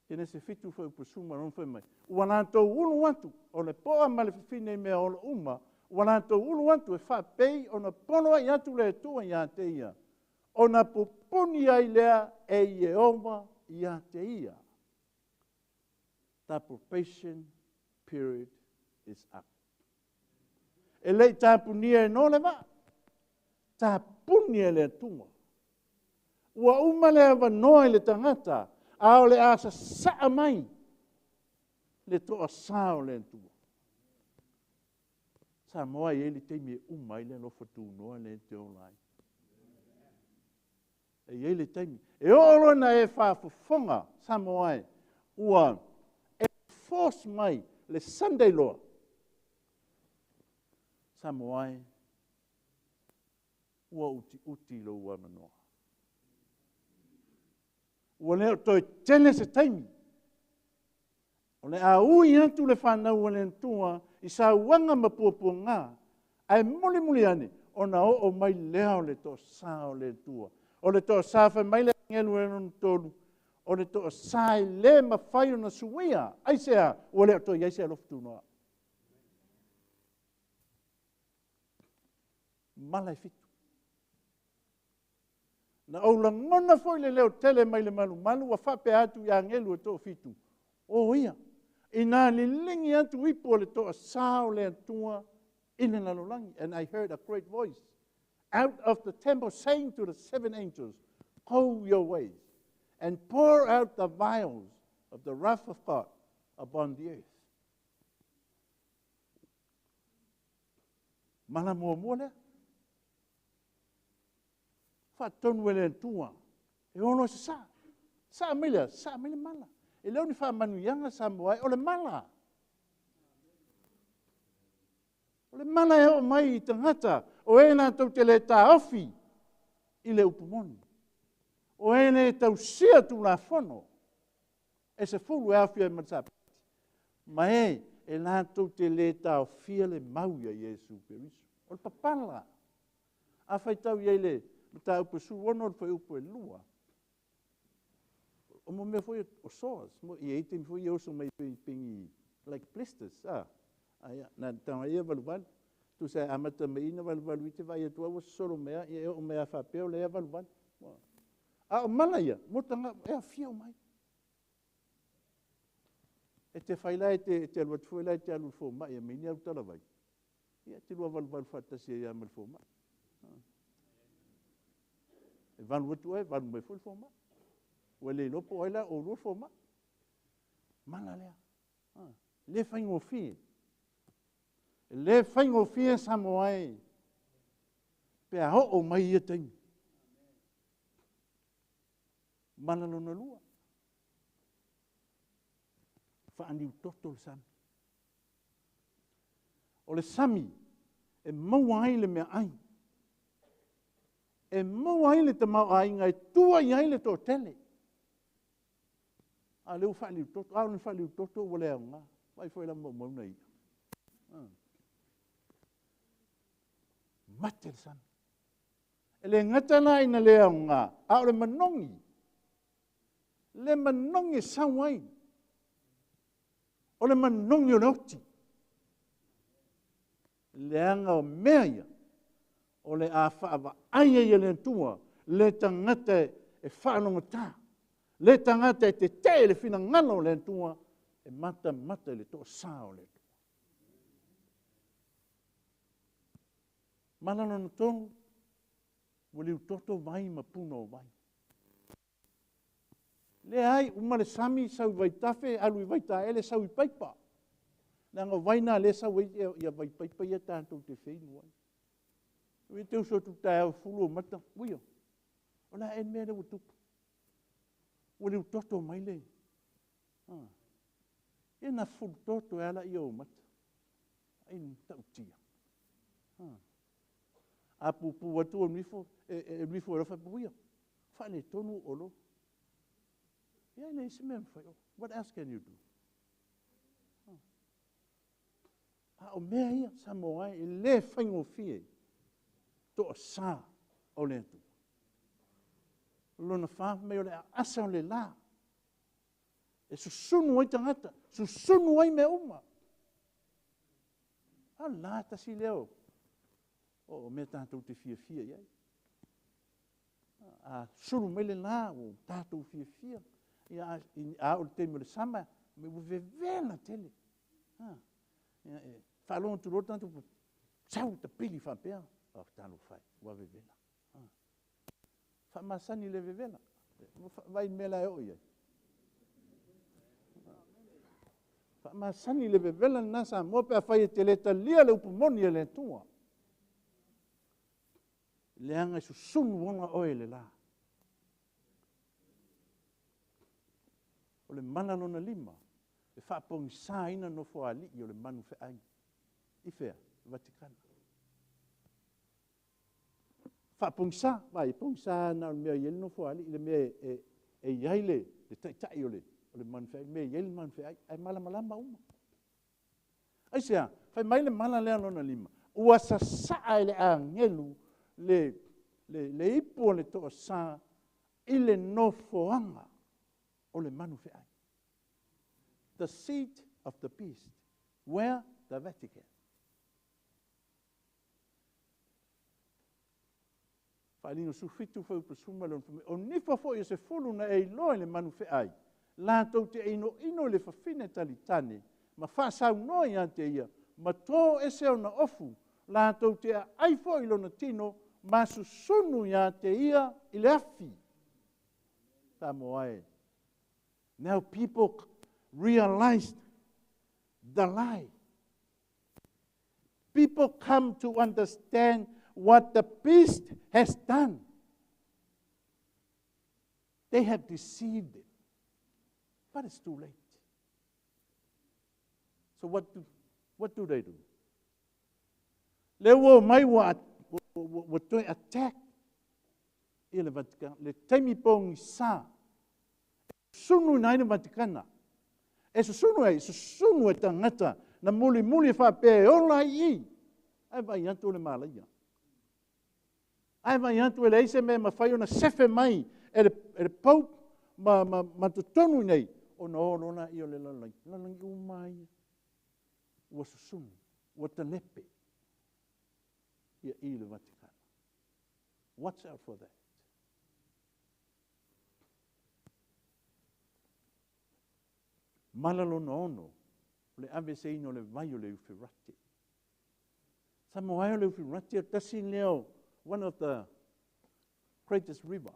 Kenese 7 foi upu suma lona fai mai. Ua latou ulu atu, o le poa ma le fafine i mea olo uma, ua latou ulu atu e faapei ona poloai atu le Atua ia te ia, ona pupuni ai lea e Ieova ia te ia. The probation period is up. E le i tapunia e no le vaa, tapuni e le Atua. Ua uma le avanoa i le tagata, a o le a sasaa mai Le toasā o le Atua. Samoa e i ai le taimi e uma ai le alofa tunoa lea e te ola ai. E i ai le taimi. E oo loa ina e faafofoga Samoa e, ua enforce mai le Sunday law. Samoa e, ua utiuti lou avanoa. Ua le o toe tele se taimi. O le a ui atu le fanau a le Atua i sauaga ma puapuaga, ae mulimuli ane ona oo mai lea o le toasā o le Atua. O le toasā fai mai le agelu e lona tolu, o le toasā e le mafai ona suia. Aisea? Ua le o toe i ai se alofa tunoa. Mala e fitu. Na ou lagona foi le leo tele mai le malumalu ua faapea atu i agelu e toafitu, o ia, ina liligi atu ipu o le toasā o le Atua i le lalolagi. And I heard a great voice out of the temple saying to the seven angels, go your ways and pour out the vials of the wrath of God upon the earth. Mala muamua lea. Faatonu e le Atua e ono se sa. Sa mai lea, sa mai le mala. E le o ni faamanuiaga Samoa e, o le mala. O le mala e oo mai i tagata o e latou te le taofi i le upu moni. O e le tausia Tulafono e 10 e aofia ai ma le Sapati. Ma e e latou te le taofia le mau ia Iesu Keriso. O le papala. A faitau i ai le mataupu e 16 o le fuaiupu e 2. O mo mea foi o sores, mo i ai taimi foi e oso mai pei pengi like blisters. Aia, na tanga ia valuvalu. Tusa e amata mai ina valuvalu i te vai atu au sosolo mea, ia e oo mai a faapea o lea valuvalu. A o mala ia, mo tanga, e afio mai. E te whai la, e te alu atu foi la, e te alu fōmai, e meini au tala vai. Ia, te lua valuvalu faatasi ai a ma le fōmai. E valu atu ai, valu mai foi le fōmai. Ua le iloa po o ai la o lua fōmai. Mala lea. Le faigofie. Le faigofie Samoa e. Pe a oo mai ia taimi. Mala lona lua. Faaniu toto le sami. O le sami e maua ai le mea ai. E maua ai le tamaoaiga e tua i ai le toatele. A lea ua faaniu toto, a o le faaniu toto ua le aoga. Vai foi la maumauna ia. Mate le sami. E le gata la ina le aoga, a o le manogi. Le manogi e sau ai. O le manogi o le oti. Leaga o mea ia, o le a faavaai ai e le Atua, le tagata e faalogotā, le tagata e tetee le finagalo o le Atua, e matamata i le toasā o le Atua. Mala lona tolu, ua liutoto vai ma puna o vai. Leai, uma le sami, sau i vaitafe, alu i vaitaele, sau i paipa. Leaga o vai nā lea sau ai ia vai paipa ia tātou te wheinu ai. Ui te uso atu taeao fulu o mata, uia. O la e mea le ua tupu. Ua liutoto mai le. Ia na fulu toto e ala ia o mata. Ai tautia. A pupu atu o nuifo, e nuifo e lofa puia. Whaane tonu o lo. Ia le isi mea mwhai. What else can you do? A o mea ia, Samoa e le faigofie toasā o le Atua. Lona wha mai o le asa o le la. E susunu ai tagata, susunu ai mea uma. A la tasi leo. O mea tātou te fiafia iai. A sulu mai le la o tātou fiafia. Ia a o le taimi o le sama, me ua vevela tele. Ia e whaalonga tu loa tātou, sau ta pili whapea. O tālo whai, ua vevela. Whaamasani le vevela. Vai mea la e o iai. Faamasani le vevela lena Samoa pe afai e te le talia le upu moni a le Atua. Leaga e susunu ona oe i le la. O le mana lona lima, e faapogisaina nofoalii o le manu feai. I fea? Vatikana. Faapogisa, vai, e pogisa na o le mea e i ai le nofoalii, le mea e i ai le taitai o le manu feai, le mea e i ai le manu feai, ae malamalama uma. Aisea? Fai mai le mala lea lona lima, ua sasaa e le agelu le ipu o le toasa i le nofoaga o le manu feai. The seat of the beast. Where? The Vatican. Faaaliga 17 fuaiupu 16, o nifo foi o se fulu na e iloa i le manu feai, latou te inoino i le fafine talitane, ma faasaunoa ia te ia, ma tō ese ona ofu, latou te aai foi i lona tino, ma susunu ia te ia i le afi. Samoa e. Now people realized the lie. People come to understand what the beast has done. They have deceived it. But it's too late. So what do they do? Le ua mai ua toe attack ia le Vatikana. Le taimi pogisa. Susunu ina ai le Vatikana. E susunu ai, susunu e tagata na mulimuli e faapea e ola ai i. Ae vaai atu le malaia. Ae vaai atu e leai se mea e mafai ona sefe mai e le Pope ma totonu nei, ona o lola ia o le lalolagi. Lalolagi uma ia. Ua susunu, ua talepe ia i le Vatikana. Watch out for that. Mala lona ono, o le aveseina o le vai o le Eufirate. Samoa e o le Eufirate o tasi lea, one of the greatest river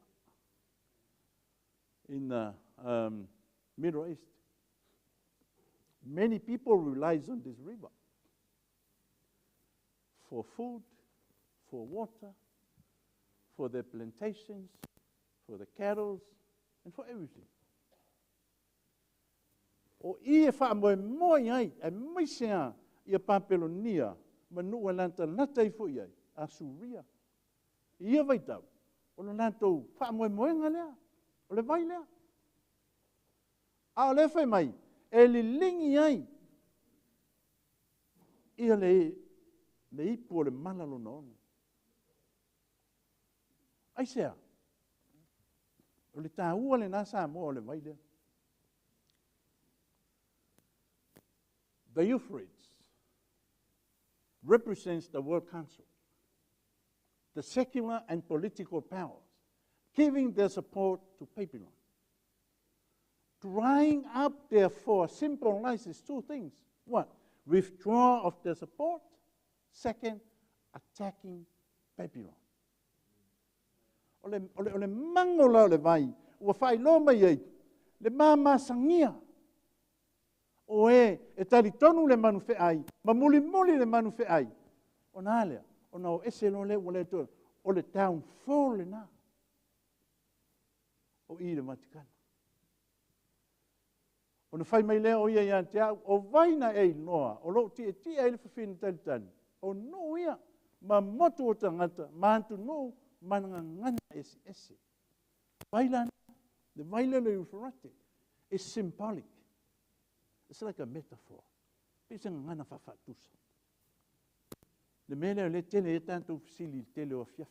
in the Middle East. Many people rely on this river for food, for water, for their plantations, for the cattle, and for everything. O i e whaamoemoe ai, e maise a ia Papelonia, ma nuu e lata lata i fo i ai, a Suria. I ia vaitau, o le latou faamoemoega lea, o le vai lea. A o le fai mai, e liligi ai ia le ipu o le mala lona ono. Aisea, o le tāua le nā Samoa o le vai lea. The Euphrates represents the World Council, the secular and political powers, giving their support to Babylon. Drying up, therefore, symbolizes two things. One, withdrawal of their support. Second, attacking Babylon. O le mango la o le vai, ua whailoa mai ai, le mamasangia. O e talitonu le manu feai, ma mulimuli le manu feai. O nā lea, o nā o ese lo le ua le toe, o le downfall le nā. O i le Vatikana. O na whai mai lea o ia ia te au, o vaina e iloa, o loo tia tia i le whawhina talitani, o nuu ia, ma motu o tangata, ma antu nuu, ma ngangana ese ese. Vai la, le vai le Euphrates is symbolic. It's like a metaphor. Pe se ngana whawhatusa. Le mele o le tele e tātou fisili le tele o afiafi.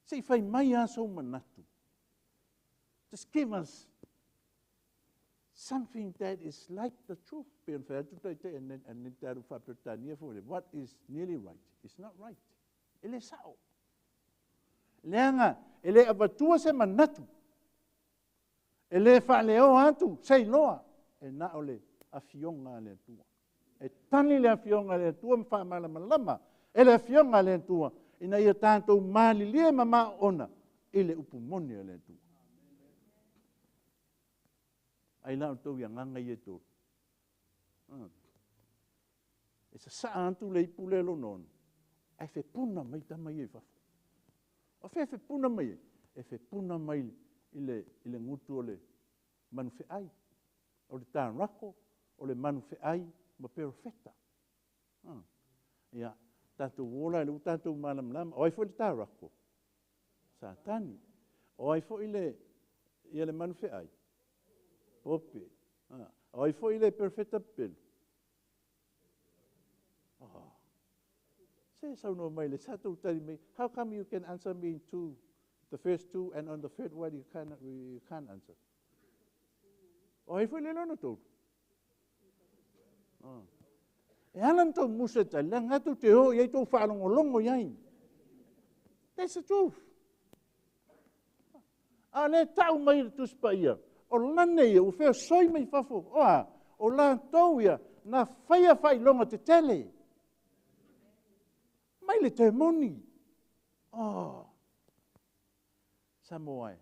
Se i whai mai a sou manatu. Just give us something that is like the truth. What is nearly right is not right. E le sao. Leanga, e le avatua se manatu. E le whaaleo atu, sei loa. E na o le afionga le atua. E tani le afionga le atua, mwhaamalamalama. E le afionga le atua. Ina ia tātou malilie mama ona, i le upumoni le atua. Ai lau tau ia nganga i e tō. E sasaa atu le ipu lea lona ono, ae fepuna mai tama ia i fafo. O fea e fepuna mai ai? E fepuna mai i le gutu o le manufeai, o le tarako, o le manufeai ma perofeta. Ia, tatou o la i lea ua tatou malamalama. O ai foi le tarako? Satani. O ai foi le manufeai? Pope. O ai foi le perofeta pepelo? Oh. Se saunoa mai le sa tou tali mai. How come you can answer me in two, the first two, and on the third one you can't answer? O ai foi le lona tolu? E ala na tou musa e tali, leaga tou te o i ai tou faalogologo i ai. That's the truth. A le tau mai le Tusi Paia, o lane ia, ua feosoi mai fafo, oa, o latou ia, na faia faailoga tetele. Mai le temoni. Oh. Samoa e.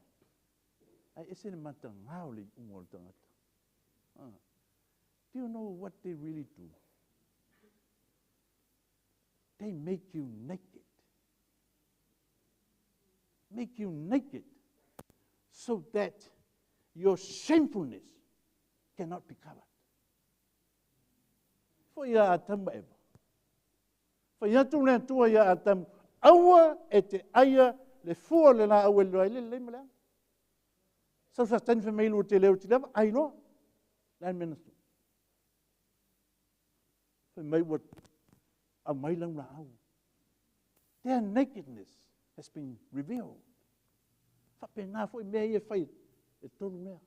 Ai ese le matagao le iuga o le tagata. Do you know what they really do? They make you naked. Make you naked so that your shamefulness cannot be covered. Foi ia Atamu ma Eva. Fai atu le Atua ia Atamu, aua e te aia le fua le la au e loa i le lelei ma le aga. Sau Satani fai mai lua te leo te leva, ai loa. Le a le mea na tupu? Fai mai ua aumai lau laau. Their nakedness has been revealed. Faapena foi mea ia e fai e tolu mea.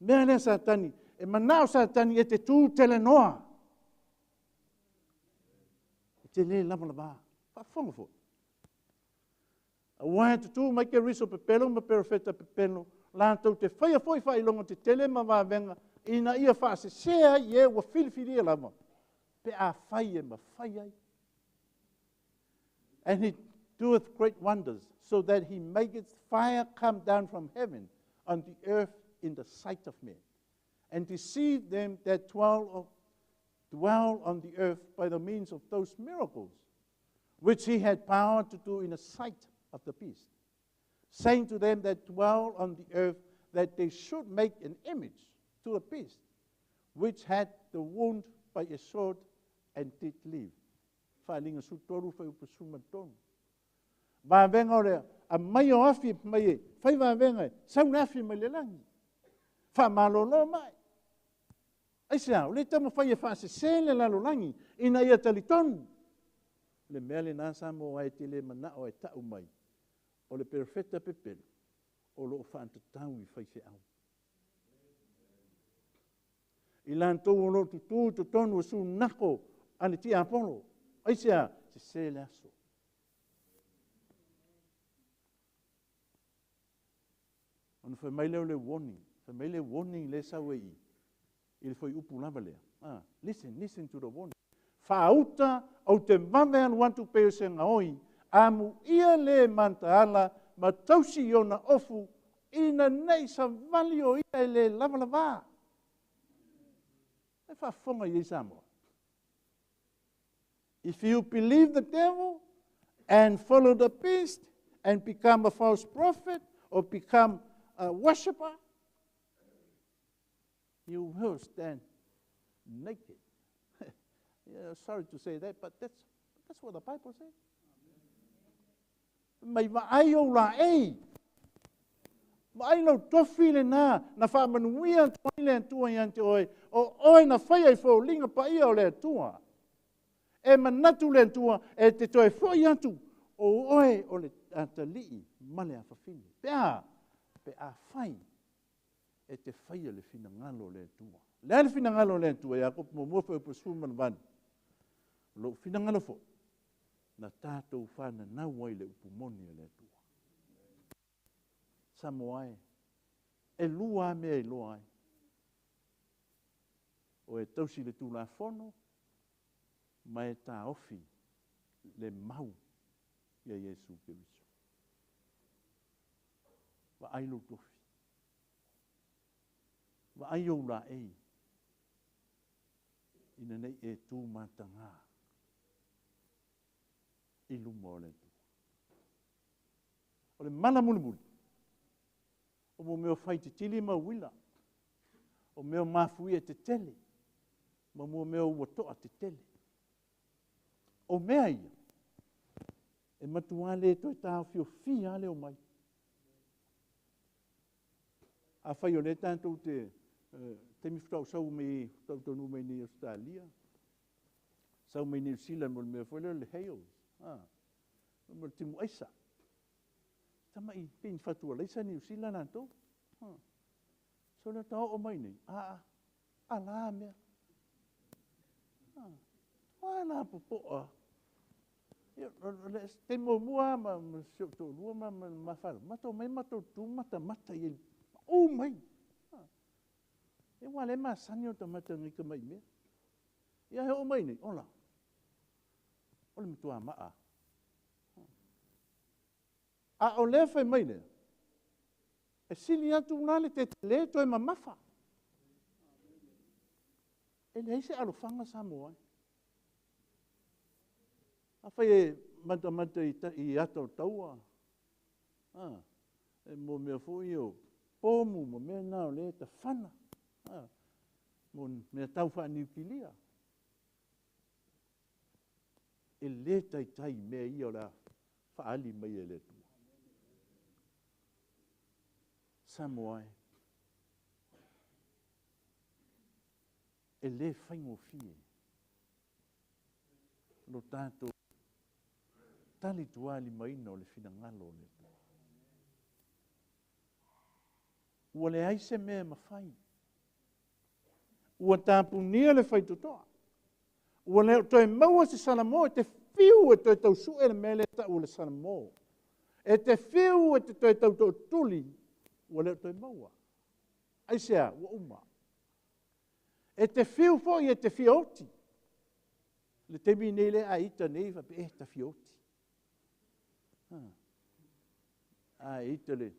Mea lea Satani, e manao Satani e te tū telenoa. E te le lava lava. Faafofoga foi. Aua e tutū mai ke riso pepelo ma perofeta pepelo, latou te faia foi faailoga tetele ma vavega ina ia faasesea ai e ua filifilia lava, pe a fai e mafai ai. And he doeth great wonders, so that he maketh fire come down from heaven on the earth in the sight of men, and deceive them that dwell on the earth by the means of those miracles, which he had power to do in the sight of the beast, saying to them that dwell on the earth that they should make an image to the beast, which had the wound by a sword and did live. Whaelinga su toru whai upasuma tonu. Vavenga o lea, a mai o afi mai e, whai vavenga e, sau le afi mai le langi. Wha malolo mai. Ai se au, le tama whai e whaasese le lalo langi, ina ia talitonu. Le mea le nā sa mō ai te le mana o e tau mai, o le perfeta pepelo, o loo whaantatau i whai wheau. I lantou o loo tutu totonu o su nako a le tia Apollo. Ai se a, se se le aso. Ona whai mai leo le warning. Whai mai le warning le sau e i. I le whai upu lava lea. Listen, listen to the warning. Whaauta au te mame anu atu pe o se ngaoi, amu ia le mantaala, ma tausi i ona ofu, ina nei sa vali o ia e le lava lava. E whaafonga i Samoa. If you believe the devil and follow the beast and become a false prophet or become a worshipper, you will stand naked. Yeah, sorry to say that, but that's what the Bible says. Mai vaai o la ei. Vaai lau tofi le nā, na whaamanuia atu le atua i ante oe, o oe na whai ai faulinga pa ia o le atua. E manatu le atua, e te toe foi atu, o oe o le atalii ma le afafine. Pe a whai, e te whaia le finangalo le atua. Le le finangalo le atua, ia kopu mua whai upasu manavani. Lo finangalo fo, na tātou whana nau ai le upumoni le atua. Samoa e, e lua mea i loa ai. O e tausi le tūlafono, ma e tāofi le mau ia Iesu Keriso. Wa ai lo tofi. Wa ai o la ei. Ina nei e tu matagā i luma o le Atua. O le mala mulimuli, o mo mea faititili ma uila, o mea mafuie tetele, ma mo mea ua toa tetele. O mea ia, e matua le toe taofiofia lava le omai. Afai o lea tatou te taimi faatoa ou sau mai faatoa ou taunuu mai nei i Ausetalia, sau mai Niu Sila mo le mea foi lea o le hail, mo le timu aisa. Tamai pei ni fatualaisa Niu Sila latou. So lea ta oo mai nei, a la mea. A la popoa. Ia, o le taimi muamua lava ma si ou toalua ma le ma fanau, matou omai matou tutu ma matamata i ai, pau mai. Ia aua o lea e masani o tagata nei i tamai mea. Ia ae oo mai i inei, ola, o le matua maa lava. A o lea fai mai lea, e sili atu la le tetele toe mamafa. E leai se alofaga Samoa e. Afai e matamata i ata o taua, e mo mea foi ia o pomu ma mea na o lea e tafana, mo mea tau faaniukilia. E le taitai mea ia o le a faaali mai e le Atua. Samoa e, e le faigofie lo tatou talitualimaina o le finagalo o le Atua. Ua leai se mea e mafai. Ua tapunia le faitotoa. Ua le o toe maua se Salamo e te fiu e toe tau sue le mea lea e tau o le Salamo. E te fiu e te toe tau tootuli, ua le o toe maua. Aisea? Ua uma. E te fiu foi e te fia oti. Le taimi nei le a ita nei faapea e ta fia oti. A ita le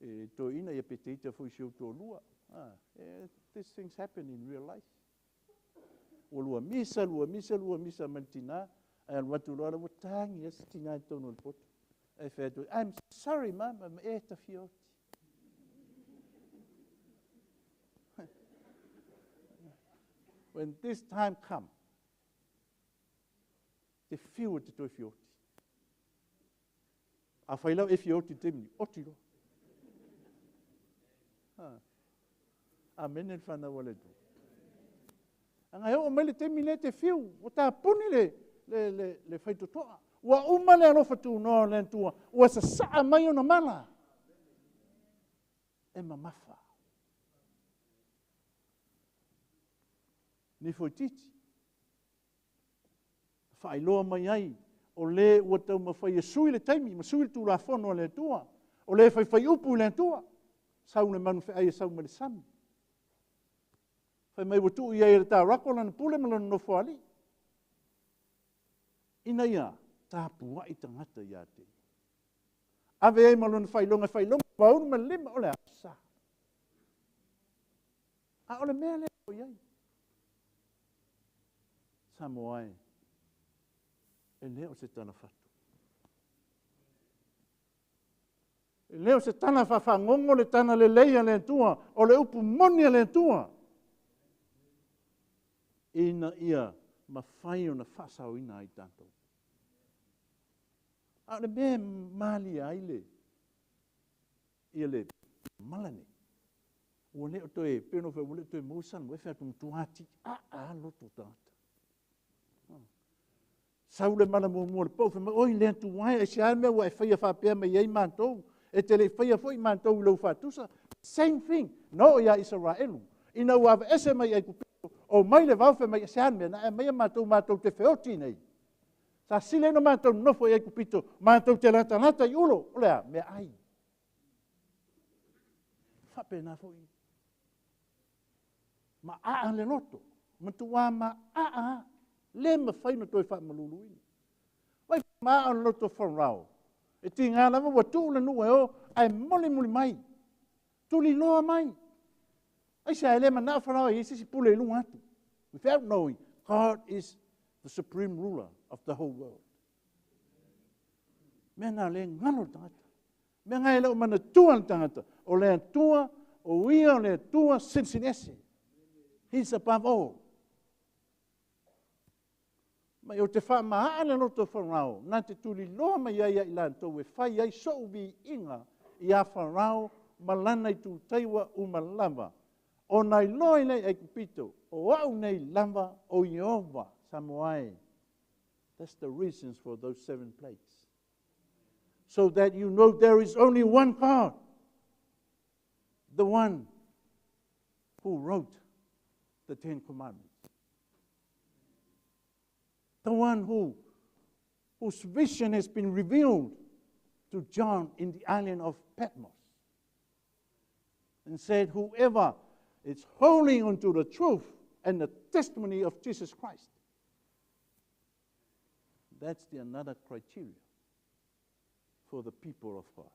e toeaina ia pe te ita foi i si ou toalua. These things happen in real life. Ua lua misa, lua misa, lua misa ma le tina, ae alu atu loa ua tagi lava si tina i totonu o le poto. Ae fai atu, "I'm sorry, mama," e ta fia oti. When this time come, te fiu e te toe fioti. A fai lau e fioti te taimi, oti loa. Amene le whanau a le Atua. Anga e oo mai le taimi lea te fiu, ua tapuni le faitotoa. Ua uma le alofa tunoa o le Atua, ua sasaa mai ona mala. E mamafa. Nifoititi. Faailoa mai ai, o le ua taumafai e sui le taimi, ma sui le tulafono a le Atua. O le faifai upu i le Atua. Sau le manu feai e sau mai le sami. Fai mai ua tuu i ai e le taurako lana pule ma lona nofo alii. Ina ia tapuai tagata ia te ia. Ave ai ma lona faailoga, faailoga vaulu ma le lima o le sa. A o le mea lea o i ai. Samoa e, e le o se tala fatu. E le o se tala faafagogo le tala lelei a le Atua, o le upu moni a le Atua. Ina ia mafai ona faasaoina ai tatou. A o le mea e malie ai le ia le mala nei, ua le o toe, pei ona ou fai atu, ua le o toe maua se Salamo e fai atu matua tiaa loto o tagata. Sau le mala muamua o le pau, fai mai, oi le Atua e, aisea le mea ua e faia faapea mai ai matou, e te le i faia foi matou i lou faatusa. Same thing, na oo ia Isaraelu, ina ua aveese mai Aikupito, o mai le vao fai mai, aisea le mea, na e aumaia matou, matou te feoti nei. Sa sili ai ona matou nonofo i Aikupito, matou te latalata i ulo, o le a, mea ai. Faapena foi. Maa le loto, matua maa, le mafai ona toe faamaluluina. Vai maa o le loto Farao. E tiga lava ua tuu le nuu e o, ae molimoli mai. Tuliloa mai. Aisea e le manao Farao e i ai se isi pule i luga atu. Without knowing, God is the supreme ruler of the whole world. Mea na le ngalo le tagata. Mea ngai le o manatua le tagata. O le Atua, o ia o le Atua silisili ese. He's above all. Ma o te whaamaaa le loto Farao, nā te tuliloa mai ai ia i latou e fai ai so'u viiga iā Farao ma lana itutaiua uma lava, ona iloa ai lea i Aikupito, o a'u nei lava o Ieova. Samoa e. That's the reasons for those seven plagues. So that you know there is only one God, the one who wrote the Ten Commandments, the one whose vision has been revealed to John in the island of Patmos, and said, whoever is holding onto the truth and the testimony of Jesus Christ. That's the another criteria for the people of God.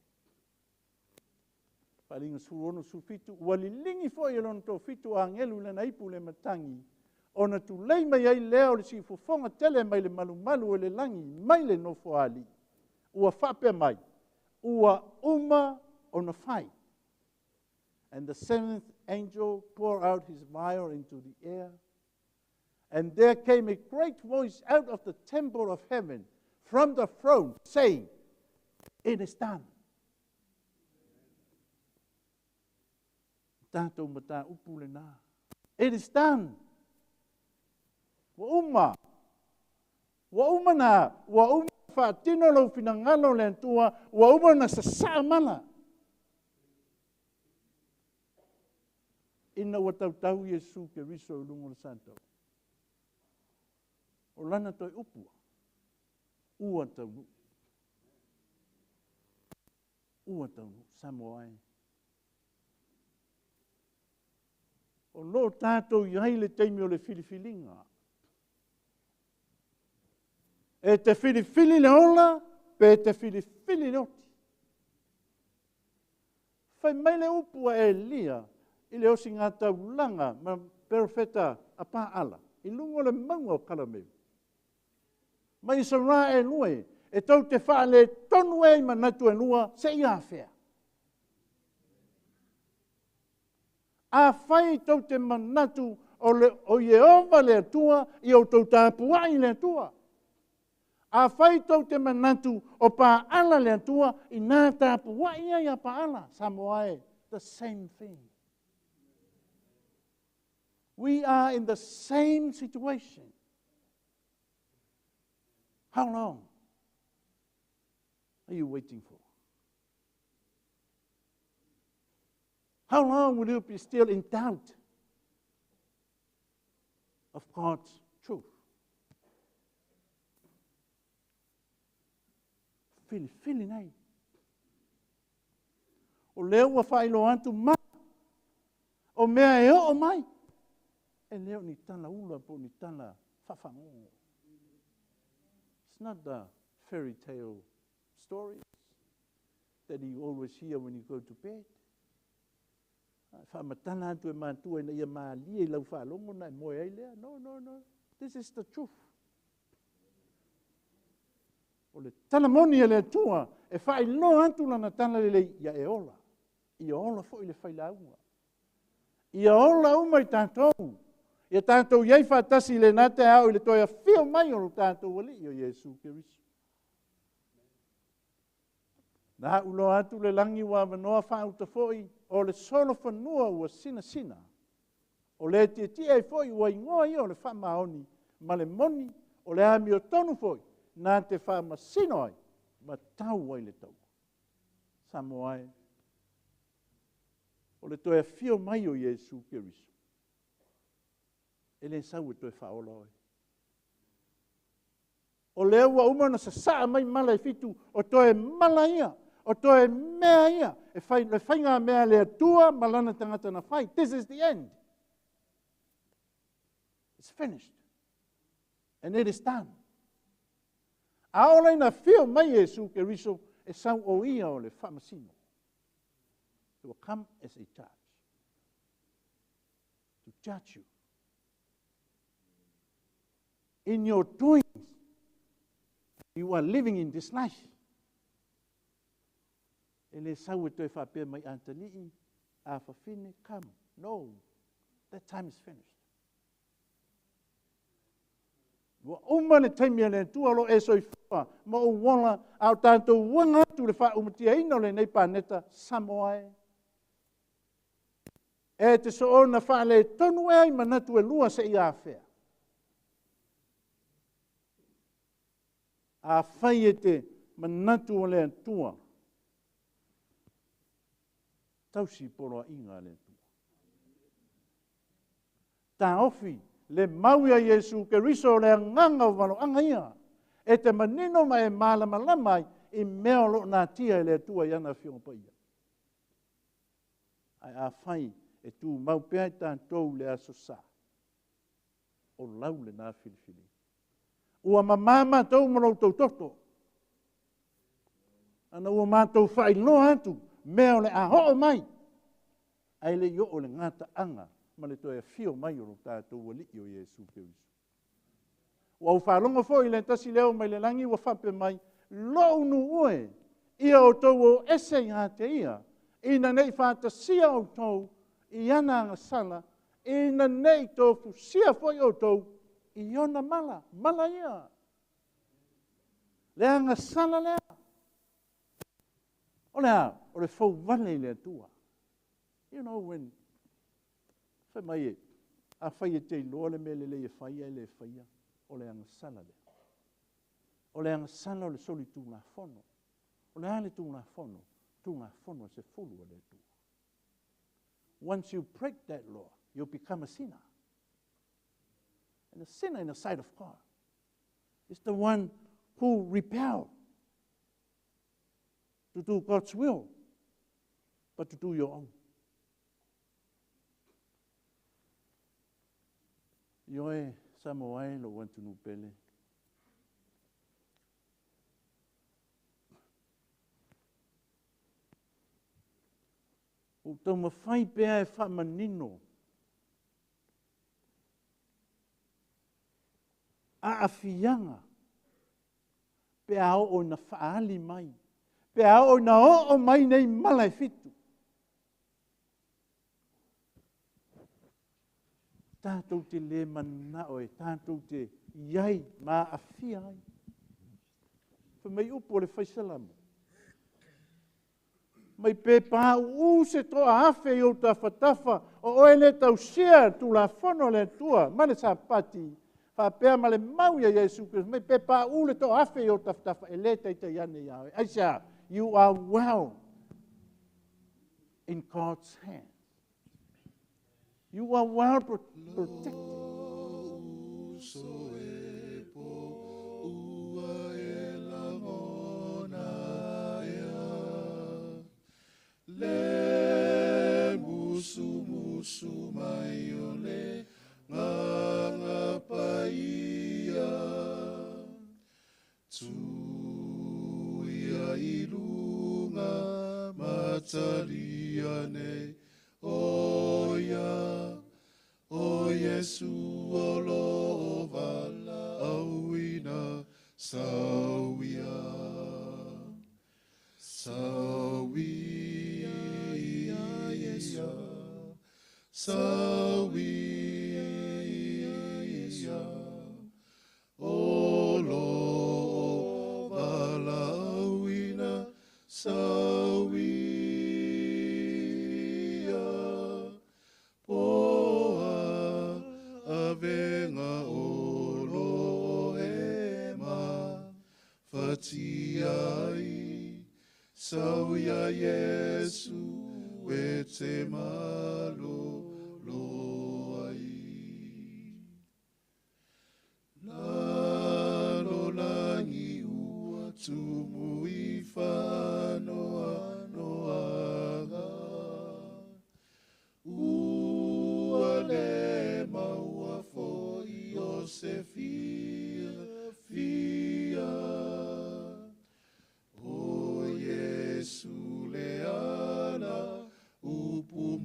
Faaaliga 16:17, ua liligi foi e lona toafitu o agelu lana ipu le matagi, ona tulei mai ai lea o le siufofoga tele mai le malumalu o le lagi mai le nofoaali'i, ua faapea mai, ua uma ona fai. And the seventh angel poured out his vial into the air, and there came a great voice out of the temple of heaven from the throne, saying, It is done. Tatou mataupu lenā. It is done. Ua uma. Ua uma na, ua uma faatino lou finagalo o le Atua, ua uma na sasaa mala. Ina ua tautau Iesu Keriso i luga o le sataua. O lana toe upu, ua taunuu. Ua taunuu, Samoa e. O lo o tātou i ai le taimi o le filifiliga. E te filifili le ola, pe te filifili le oti. Fai mai le upu a Elia i le osigataulaga ma perofeta a Paala i luga o le mauga o Karamelu. Mai Isaraelu e, e tou te faaletonu ea i manatu e lua seia afea. Afai tou te manatu o le o Ieova le Atua, ia outou tapuai i le Atua. Afai tou te manatu o Paala le Atua, inā tapuai ai ia Paala. Samoa e, the same thing. We are in the same situation. How long are you waiting for? How long will you be still in doubt of God's truth? Filifili nei. O lea ua faailoa atu ma o mea e oo mai. E le o ni tala ula po o ni tala faafagogo. It's not the fairy tale stories that you always hear when you go to bed. Faamatala atu e matua ina ia malie i lau faalogo ona e moe ai lea. No, no, no. This is the truth. O le tala moni a le Atua e faailoa atu lana tala lelei ia e ola. Ia ola foi le failauga. Ia ola uma i tatou. Ia tatou i ai faatasi i lenā taeao i le toe afio mai o lo tatou Alii o Iesu Keriso. Na a'u loa atu le lagi ua avanoa faauta foi o le solofanua ua sinasina. O le tietie ai foi ua igoa ia o le faamaoni ma le moni o le amiotonu foi na te faamasino ai ma tau ai le taua. Samoa e, o le toe afio mai o Iesu Keriso, e le sau e toe faaola oe. O lea ua uma ona sasaa mai mala e fitu, o toe mala ia, o toe mea ia, e fai, le faiga mea a le Atua ma lana tagata na fai. This is the end. It's finished. And it is done. A ola ina afio mai Iesu Keriso, e sau o ia o le faamasino. He will come as a judge to judge you. In your doings, you are living in this life. E le sau e toe faapea mai atalii, afafine, come. No, that time is finished. Ua uma le taimi a le Atua o lo o e soifua ma ou ola, a o tatou uaga atu i le faaumatiaina o lenei paneta Samoa e. E te soona faaletonu ea i manatu e lua seia afea. Afai e te manatu o le Atua, tausi poloaiga a le Atua. Taofi le mau ia Iesu Keriso o le agaga o valoaga ia, e te manino ma e malamalama ai i mea o lo o natia e le Atua i ana Afioga Paia. Ae afai e tumau pea i tatou le Aso Sa, o lau lena filifiliga. Ua mamā matou ma lo outou toto, ana ua matou faailoa atu mea o le a oo mai, ae le i oo le gataaga ma le toe afio mai o lo tatou Alii o Iesu Keriso. Ua ou faalogo foi i le tasi leo mai le lagi ua faapea mai, lou nuu e, ia outou o ese ia te ia, ina nei faatasia outou i ana agasala, ina nei tofusia foi outou i ona mala, mala ia. Le agasala lea. O le a, o le fouvale i le Atua. You know when, fai mai e, afai e te iloa le mea lelei e fai ae le faia, o le agasala lea. O le agasala o le solitulafono. O le a le tulafono? Tulafono e 10 a le Atua. Once you break that law, you become a sinner. And a sinner in the sight of God is the one who rebel to do God's will, but to do your own. Ioe Samoa e lou atunuu pele. Ua taumafai pea e faamanino aafiaga pe a oo ina faaali mai, pe a oo ina oo mai nei mala e 7. Tātou te le manao e, tātou te iai ma aafia ai. Fai mai upu o le faisalamo. Mai pe pā uu se toa afe i ou tafatafa, o oe le tausia tulafono le Atua, ma le sapati, faapea ma le mau ia Iesu Keriso, mai pe pā uu le toa afe i ou tafatafa, e le taitai ane ia oe. Aisea, you are well in God's hand. You are well protected. Le musu musu mai o le nganga paia, tuia ilunga matalia nei, oia, o Yesu o lova auina sauia. Sauia, sauia, o lova lauina sauia, poa avenga o lo e ma fatiai, sauia Yesu e te malo loai. Lalo langi ua tumu i whanoa noaga. Ua le maua foi o se fia fia. O Yesu le ala upu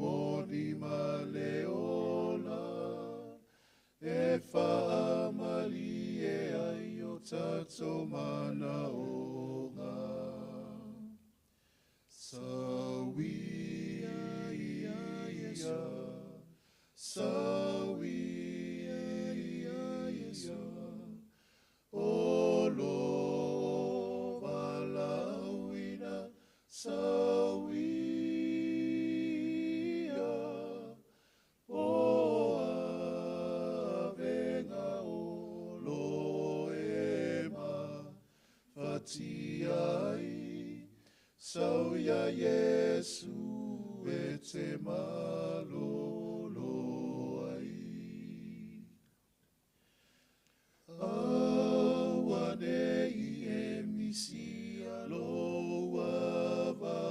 Iesu e te malolo ai. Aua nei e misia lou avanoa,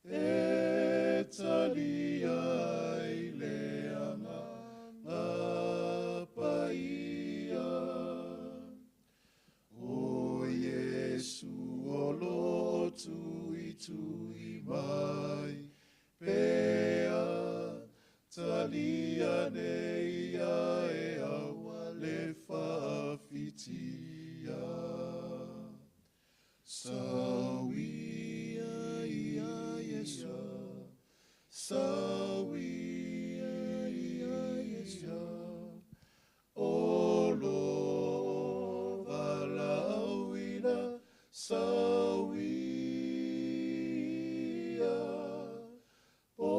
e talia ai le Agaga Paia. O Iesu o lo tuitui mai pea, talia nei ia e aua le faafitia. Sauia ia Iesu, sauia ia Iesu, o lo valaauina, sauia, po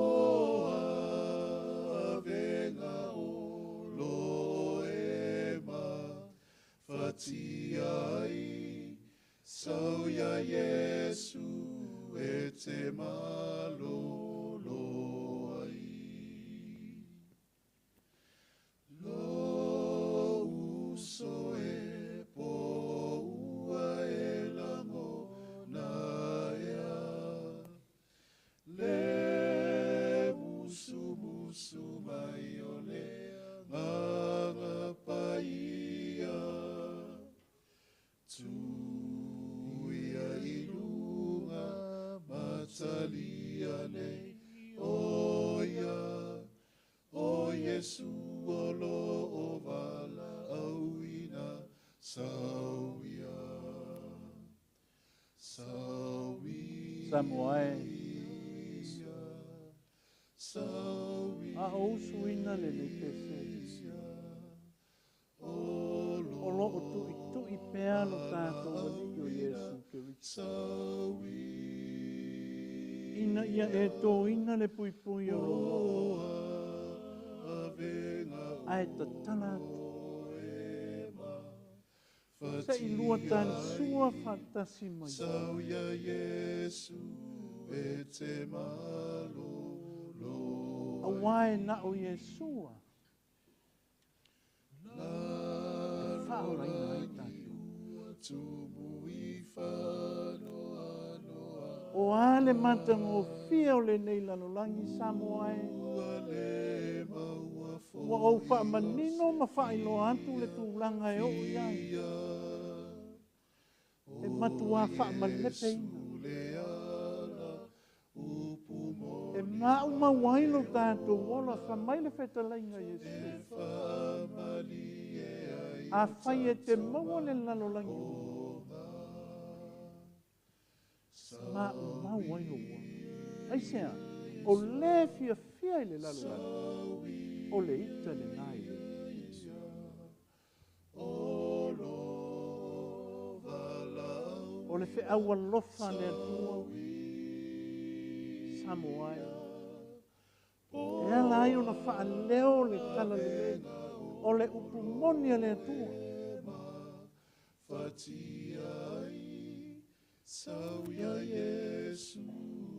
avega o lo e mafatia ai, sauia Iesu e te malolo ai. Lo uso e po ua e lango na ea, le musu musu mai o le Agaga Paia. Tuia i luga matalia nei o ia, o Iesu o lo o valaauina, sauia. Sauia. Samoa e. Sauia. A o usuina le nei pese. O lo o tui tui pea lo tātou alii o Iesu Keriso. Ina ia e tōina le puipui o lo o. Ae tatala atu. Se i lua tani sua whātasi mai. Sauia Iesu e te malolo. Awae na o Iesua. E whaoraina ai tātou. O ale matagofie o lenei lalolagi Samoa e. Ua ou faamanino ma faailoa atu le tulaga e oo i ai. E matuā faamalepeina. E maumau ai lo tātou ola fa mai le fetalaiga Iesu. Afai e te maua le lalolagi uma. Maumau ai lou ola. Aisea, o le fiafia i le lalolagi, o le ita lenā i le. O le feau alofa a le Atua, Samoa e. E ala ai ona faaleo le tala lelei, o le upu moni a le Atua.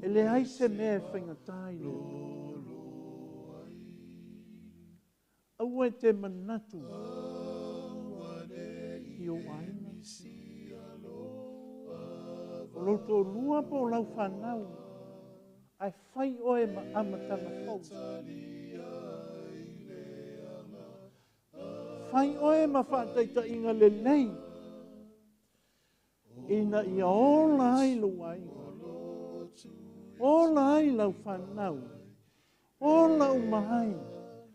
E leai se mea e faigata i le Atua. Aua e te manatu i ou aiga. O lou toalua po o lau whanau, ae fai oe ma amataga fou. Fai oe ma faataitaiga lelei, ina ia ola ai lou aiga. Ola ai lau whanau. Ola uma ai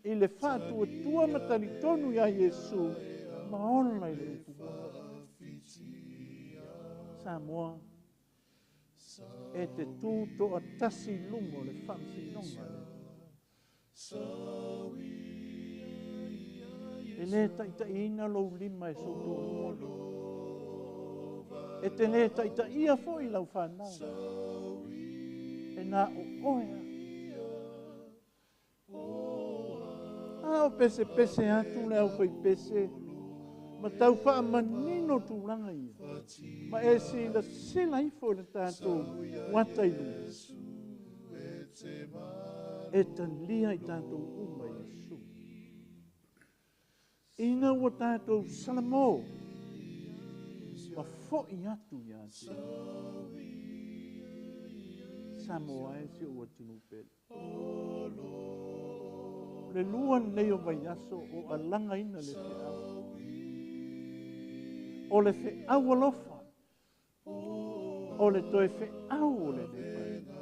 i le faatuatua ma talitonu ia Iesu, ma ola i le upu moni. Samoa, e te tū toa tasi luma o le faamasinoga a le Atua. E le taitaiina lou lima e sotoalua. E te le taitaia foi lau whanau. E nā o oe a. A o pese pese atu le au whai pese. Ma tau faamanino tulaga ia. Ma e silasila ifo i le tatou uata i luga. E talia i tatou uma e Iesu. Ina ua tatou salamo ma fo'i atu ia te Ia. Samoa e si ou atunuu pele. O le lua lenei o vaiaso o alagaina le feau. O le feau alofa. O le toe feau o lenei Paeaiga.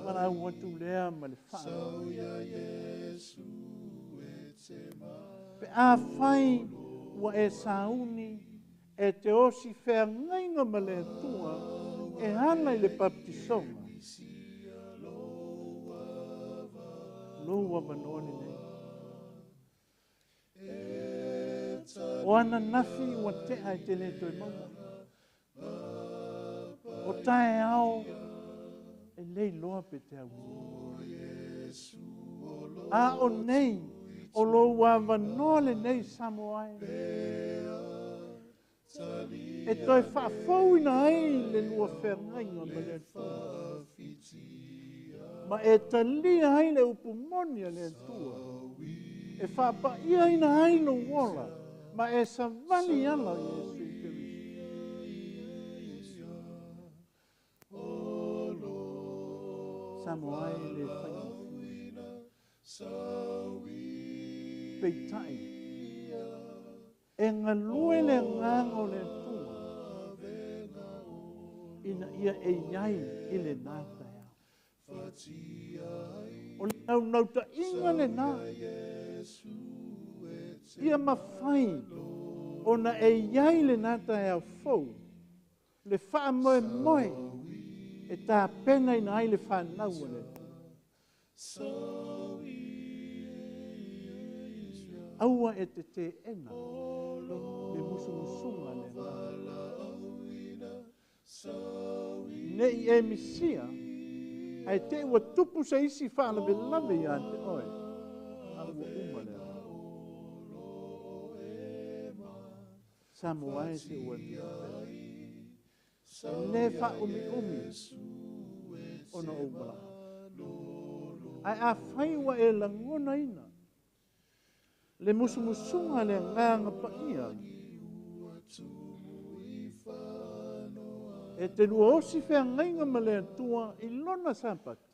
Valaau atu lea ma le faaaloalo. Pe afai ua e sauni e te osi feagaiga ma le Atua e ala i le baptisoga, lou avanoa lenei. O ananafi ua tea e te le toe maua. O taeao e le iloa pe te aulia. A o nei, o lou avanoa lenei Samoa e, e toe faafouina ai le lua feagaiga ma le Atua, ma e talia ai le upu moni a le Atua, e faapaiaina ai lou ola, ma e savali ala o Iesu Keriso. Samoa e le faigofie. Peitai, e galue le agaga o le Atua ina ia e i ai i lena taeao. O le naunautaiga lena, ia mafai ona e i ai lena taeao fou, le faamoemoe e tapenaina ai le fanau a le Atua. Aua e te teena le musumusuga a le Agaga. Nei e misia, ae te i ua tupu se isi faalavelave ia te oe, a ua uma le agaga. Samoa e si ou atunuu pele. E le faaumiumi ona ou valaau. Ae afai ua e lagonaina le musumusuga a le Agaga Paia, e te lua osi feagaiga ma le Atua i lona Sapati,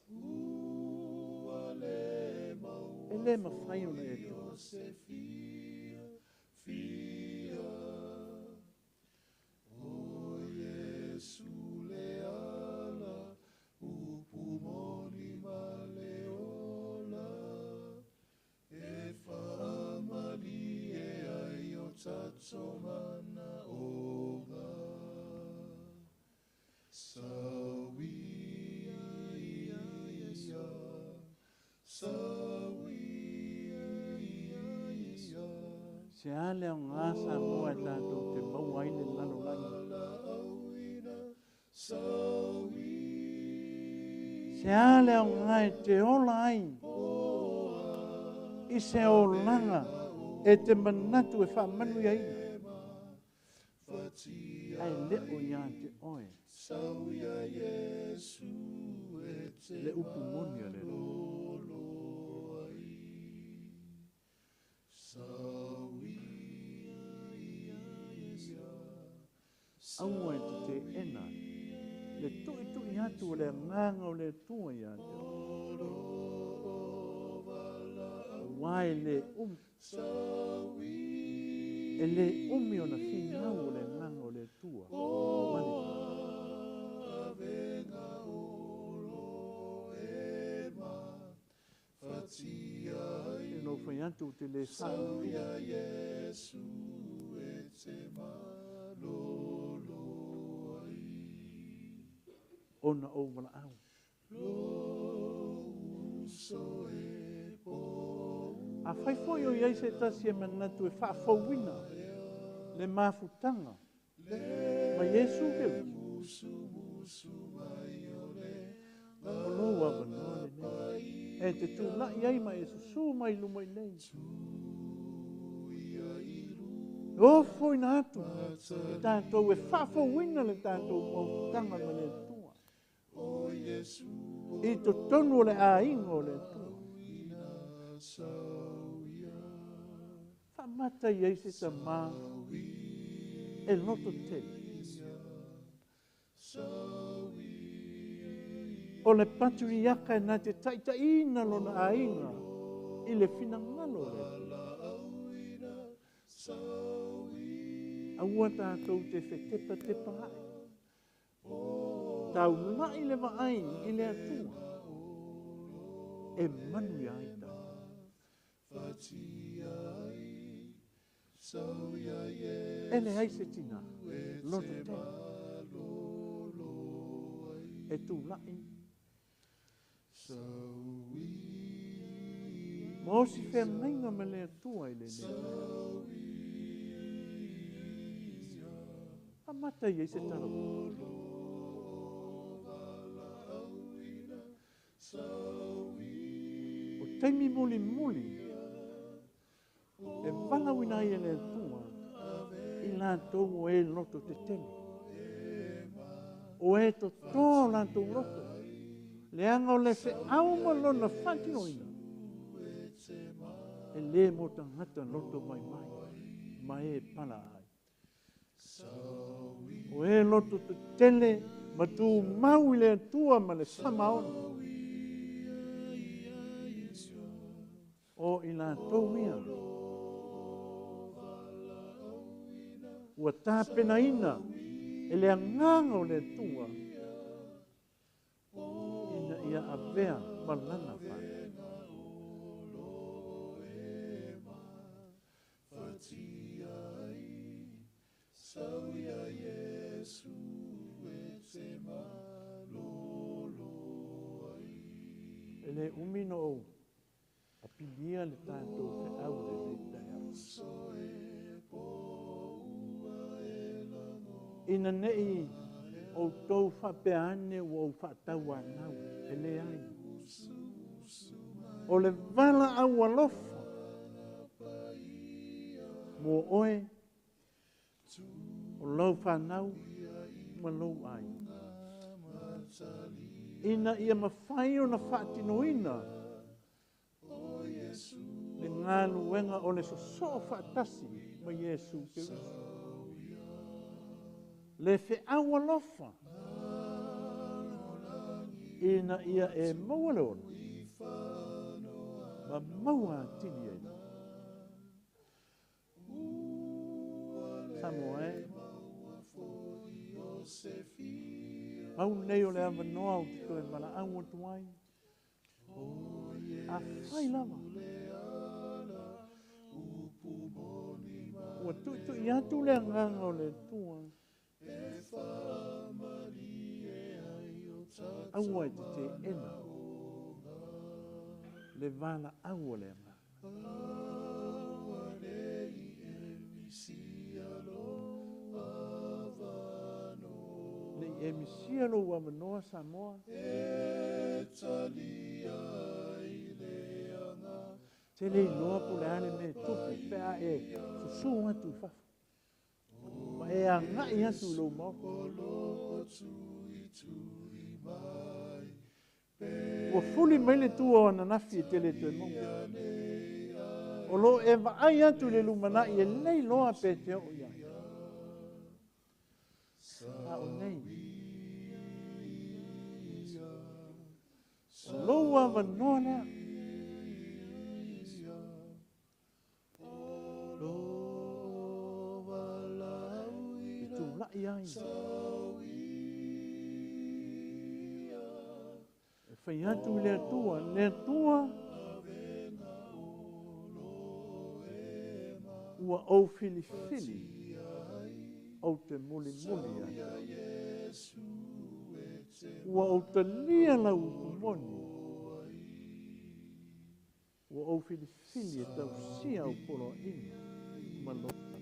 e le mafai ona e toasi. Se a le aoga Samoa e tatou te maua ai le lalolagi? Se a le aoga e te ola ai i se olaga e te manatu e faamanuiaina, ae le o ia te oe le upu moni a le Atua? Aua e te teena le tuitui atu o le agaga o le Atua ia te oe. Aua e le umi, e le umi ona finau o le agaga o le Atua ma le E no whai atu te le whaanui. Ona ou valaau. Afai foi o i ai se tasi e manatu e faafouina le mafutaga ma Iesu Keriso, o lou avanoa lenei. E te tūlai ai ma e susu mai luma i nei. Ofo ina atu i tātou e whaafauina le tātou mautanga ma le Atua. I totonu o le āinga o le Atua. Whaamata i ai se tamā e loto tele. O le paturiaka e nā te taitaina lona āinga i le finangalo o le Atua. Aua tātou te whetepa tepa ae. Taulai le vaai i le Atua. E manu ia ai tātou. E le ai se tina, loto tele. E tūlai. Ma osi whengainga me le Atua i le nei. Amata i se tala. O teimi muli muli, e walawina ai e le Atua i lātou o e loto te tele. O e toto lātou loto. Le anga o le wheau ma lona whatinoina. E le mo tangata loto mai mai, ma e pala ai. O e loto te tele, ma tū mau i le Atua ma le whamaona. O i lātou ia. Ua tāpenaina e le anganga o le Atua ina ia avea malana whānau. E le umi no ou apilia le tātou wheau le nei taeao. Ina nei o tau whapeane o au whaatau anau, e le ai. O le wala au alofa, mō oe, o lau whanau, ma lou ai. Ina ia mawhai o na whaatinoina, le ngāluenga o le soso whaatasi ma Iesu Keriso. Le wheau alofa, ina ia e maua le ona, ma maua atini ai. Samoa e, mau nei o le awanoa o te toe mala au atu ai, a whai lava. Ua tui atu le anganga o le Atua. Aua e te te ena, le wala au o le anganga. Nei e misia lo ua manoa Samoa. Te lei loa po le ane me tupu pea e susu atu i fafo. Ma e angai atu i lou maoko. Ua fuli mai le tua o ananafi e tele toe maua. O lo e vaai atu le lumanai e lei loa pe te o ia. A o nei. O lou awanoa lea. I tūlai ai. E whai atu i le Atua, le Atua ua au filifili au te muli muli ai. Ua au talia lau upumoni. Ua au filifili e tausia au poloaina ma lou papa.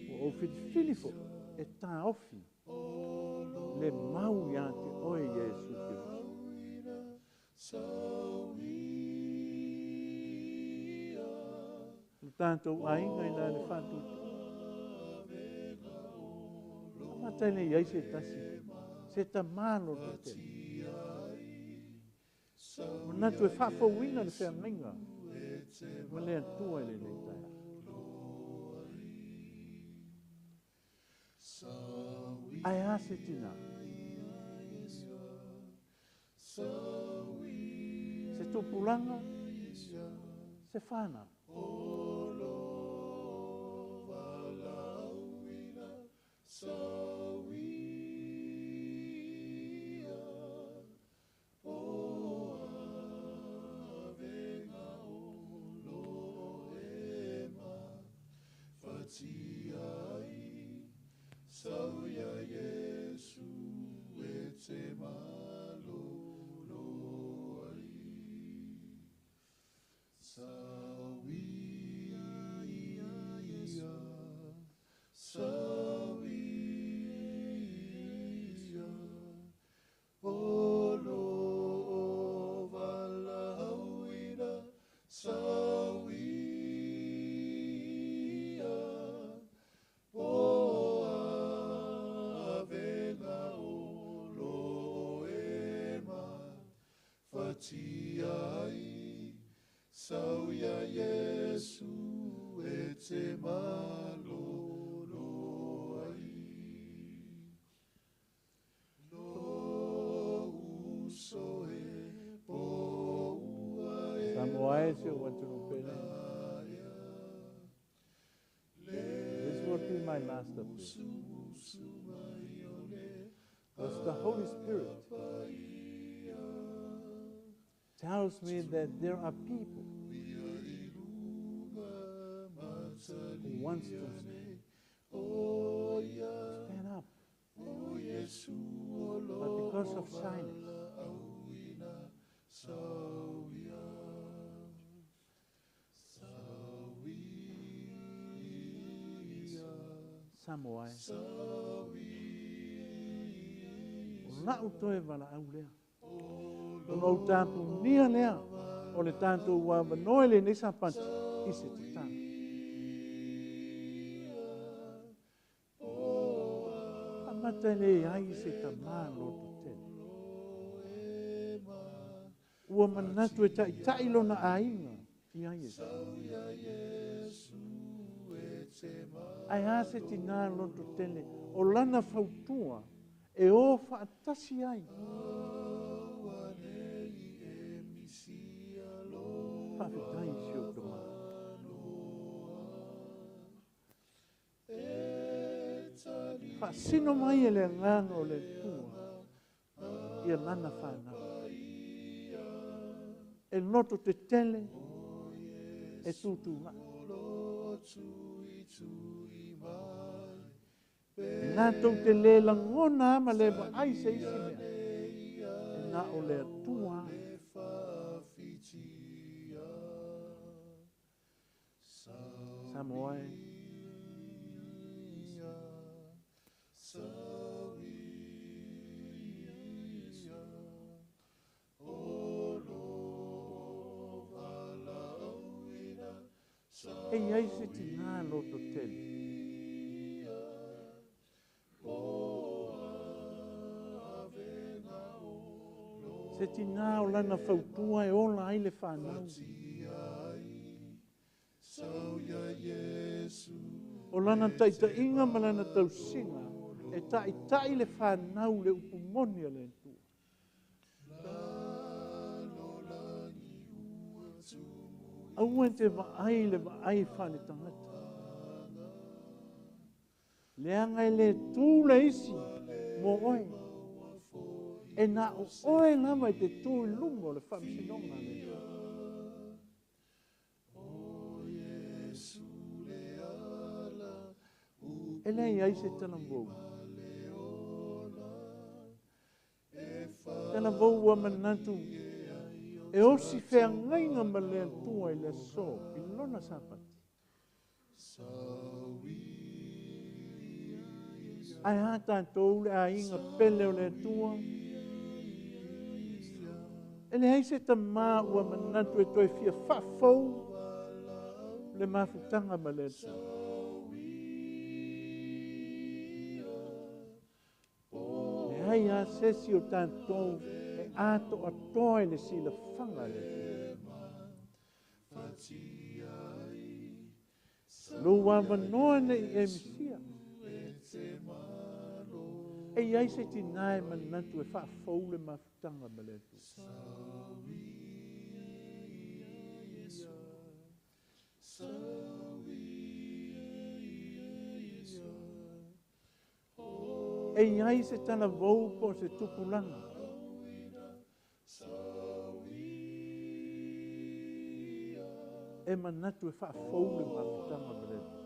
Ua au filifili fo e tāofi Le mau ia te oe Iesu Keriso. Le tātou aiga i la le whātutu. Amata le iai se tasi. Se ta malo te tele. Manatu e whaafauina le wheangainga. Ma le atua i le nei taia. Ai a se tina. Se tupulanga. Se whana. This will be my last appeal. Because the Holy Spirit tells me that there are people who wants to stand up, but because of shyness, Samoa. O lau toe wala au lea. O lau tātou nia lea. O le tātou wā le nei sapati i se te tātou. Amata le ai se tamā loto tele. Ua manatu e tai tai lona ainga i ai e. Ai a se tina loto tele o lana fautua e o whaatasi ai. Whawhitai si o tō maa. Whaasino mai e le nganga o le tua i a lana whanau. E loto te tele e tūtū ngā. E ngā tau te le langona ama le wa ai se isi mea. E ngā o le atua. Samoa e. E iai se tina loto tele. Se tina o lana fautua e ola ai le whanau. O lana taitainga ma lana tausinga e taitai le whanau le upumoni a le atua. Aua te vaai le vaai whale tangata. Leanga e le tū le isi mō oe. E nā o oe lava i te tū i lunga o le whamsinonga le. E lei ai se talavou. Talavou ua manatu e osi wheangainga ma le atua i le aso, i lona sapati. Ae a tatou le aiga pele o le Atua. E leai se tamā ua manatu e toe fia faafou le mafutaga ma le Atua. Leai lava se isi o tatou e atoatoa i le silafaga a le Atua. Lou avanoa ne i e misia. E i ai se tinā e manatu e faafou le mafutaga ma le Atua. E i ai se talavou po o se tupulaga. E manatu e faafou le mafutaga ma le Atua.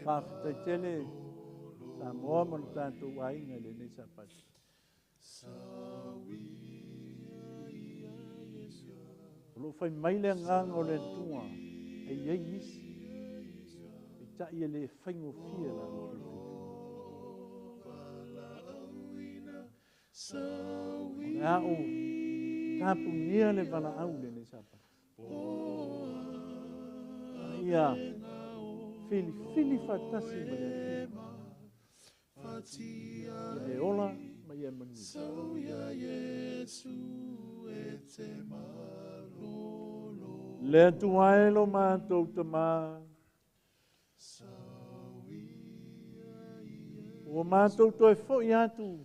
Faafetai tele Samoa ma lo tatou aiga i lenei Sapati. O loo fai mai le agaga o le Atua e i ai nisi peitai e le faigofie la outou filifiliga. O le a ou tapunia le valaau i lenei Sapati. Ia filifili faatasi ma le Atua. Ia e ola ma ia manuia. Le Atua e lo matou tamā. Ua matou toe foi atu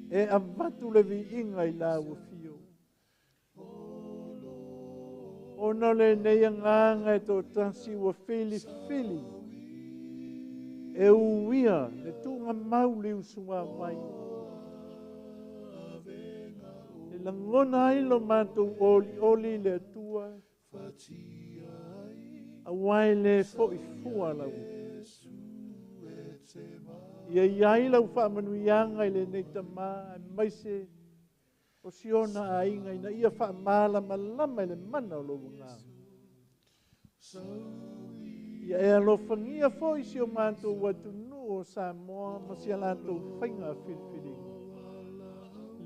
e avatu le viiga i lau afio. Ona o lenei agaga e toatasi ua filifili e uia le tuugamau le usuavai. E lagona ai lo matou olioli i le Atua, auā e le foi fua lau. Ia i ai lau faamanuiaga i lenei tamā, aemaise o si ona aiga ina ia faamalamalama i le mana o lou agaga. Ia e alofagia foi si o matou atunuu o Samoa ma si a latou faiga filifiliga.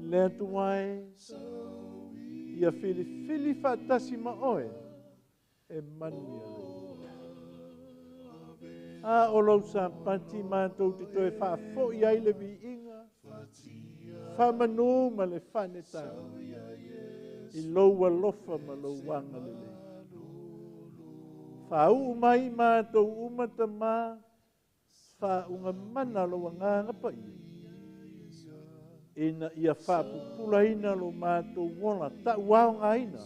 Le Atua e, ia filifili faatasi ma oe e manuia ai. A o lou Sapati matou te toe faafoi ai le viiga, faamanu ma le faanetaga i lou alofa ma lou agalelei. Faauu mai matou uma tamā, faaugamana lou agaga paia, ina ia faapupulaina lo matou ola tauaogaina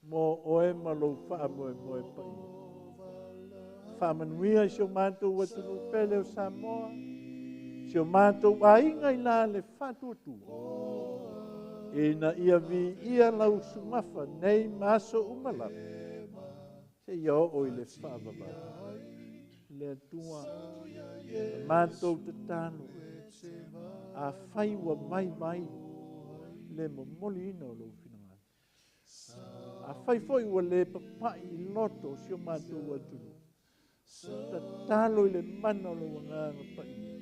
mo oe ma lou faamoemoe paia. Faamanuia i si o matou atunuu pele o Samoa, si o matou aiga i la le faatuatua, ina ia viia lau suafa nei ma aso uma lava, seia oo i le faavavau. Le Atua, matou tatalo, afai ua vaivai le momoliina o lou finagalo. Afai foi ua le papai i loto o si o matou atunuu, tatalo i le mana o lou agaga paia,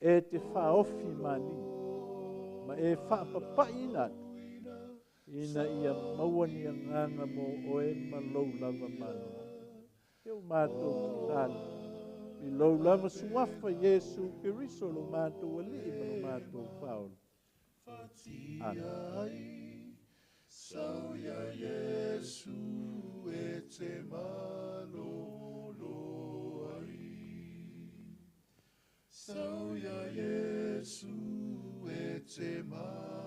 e te faaofi mani ma e faapapaiina atu, ina ia maua ni agaga mo oe ma lou lava malo. E o matou tatalo i lou lava suafa Iesu Keriso lo matou alii ma lo matou faaola. Amen. Sauia Iesu e te Sau ia Iesu e te malu.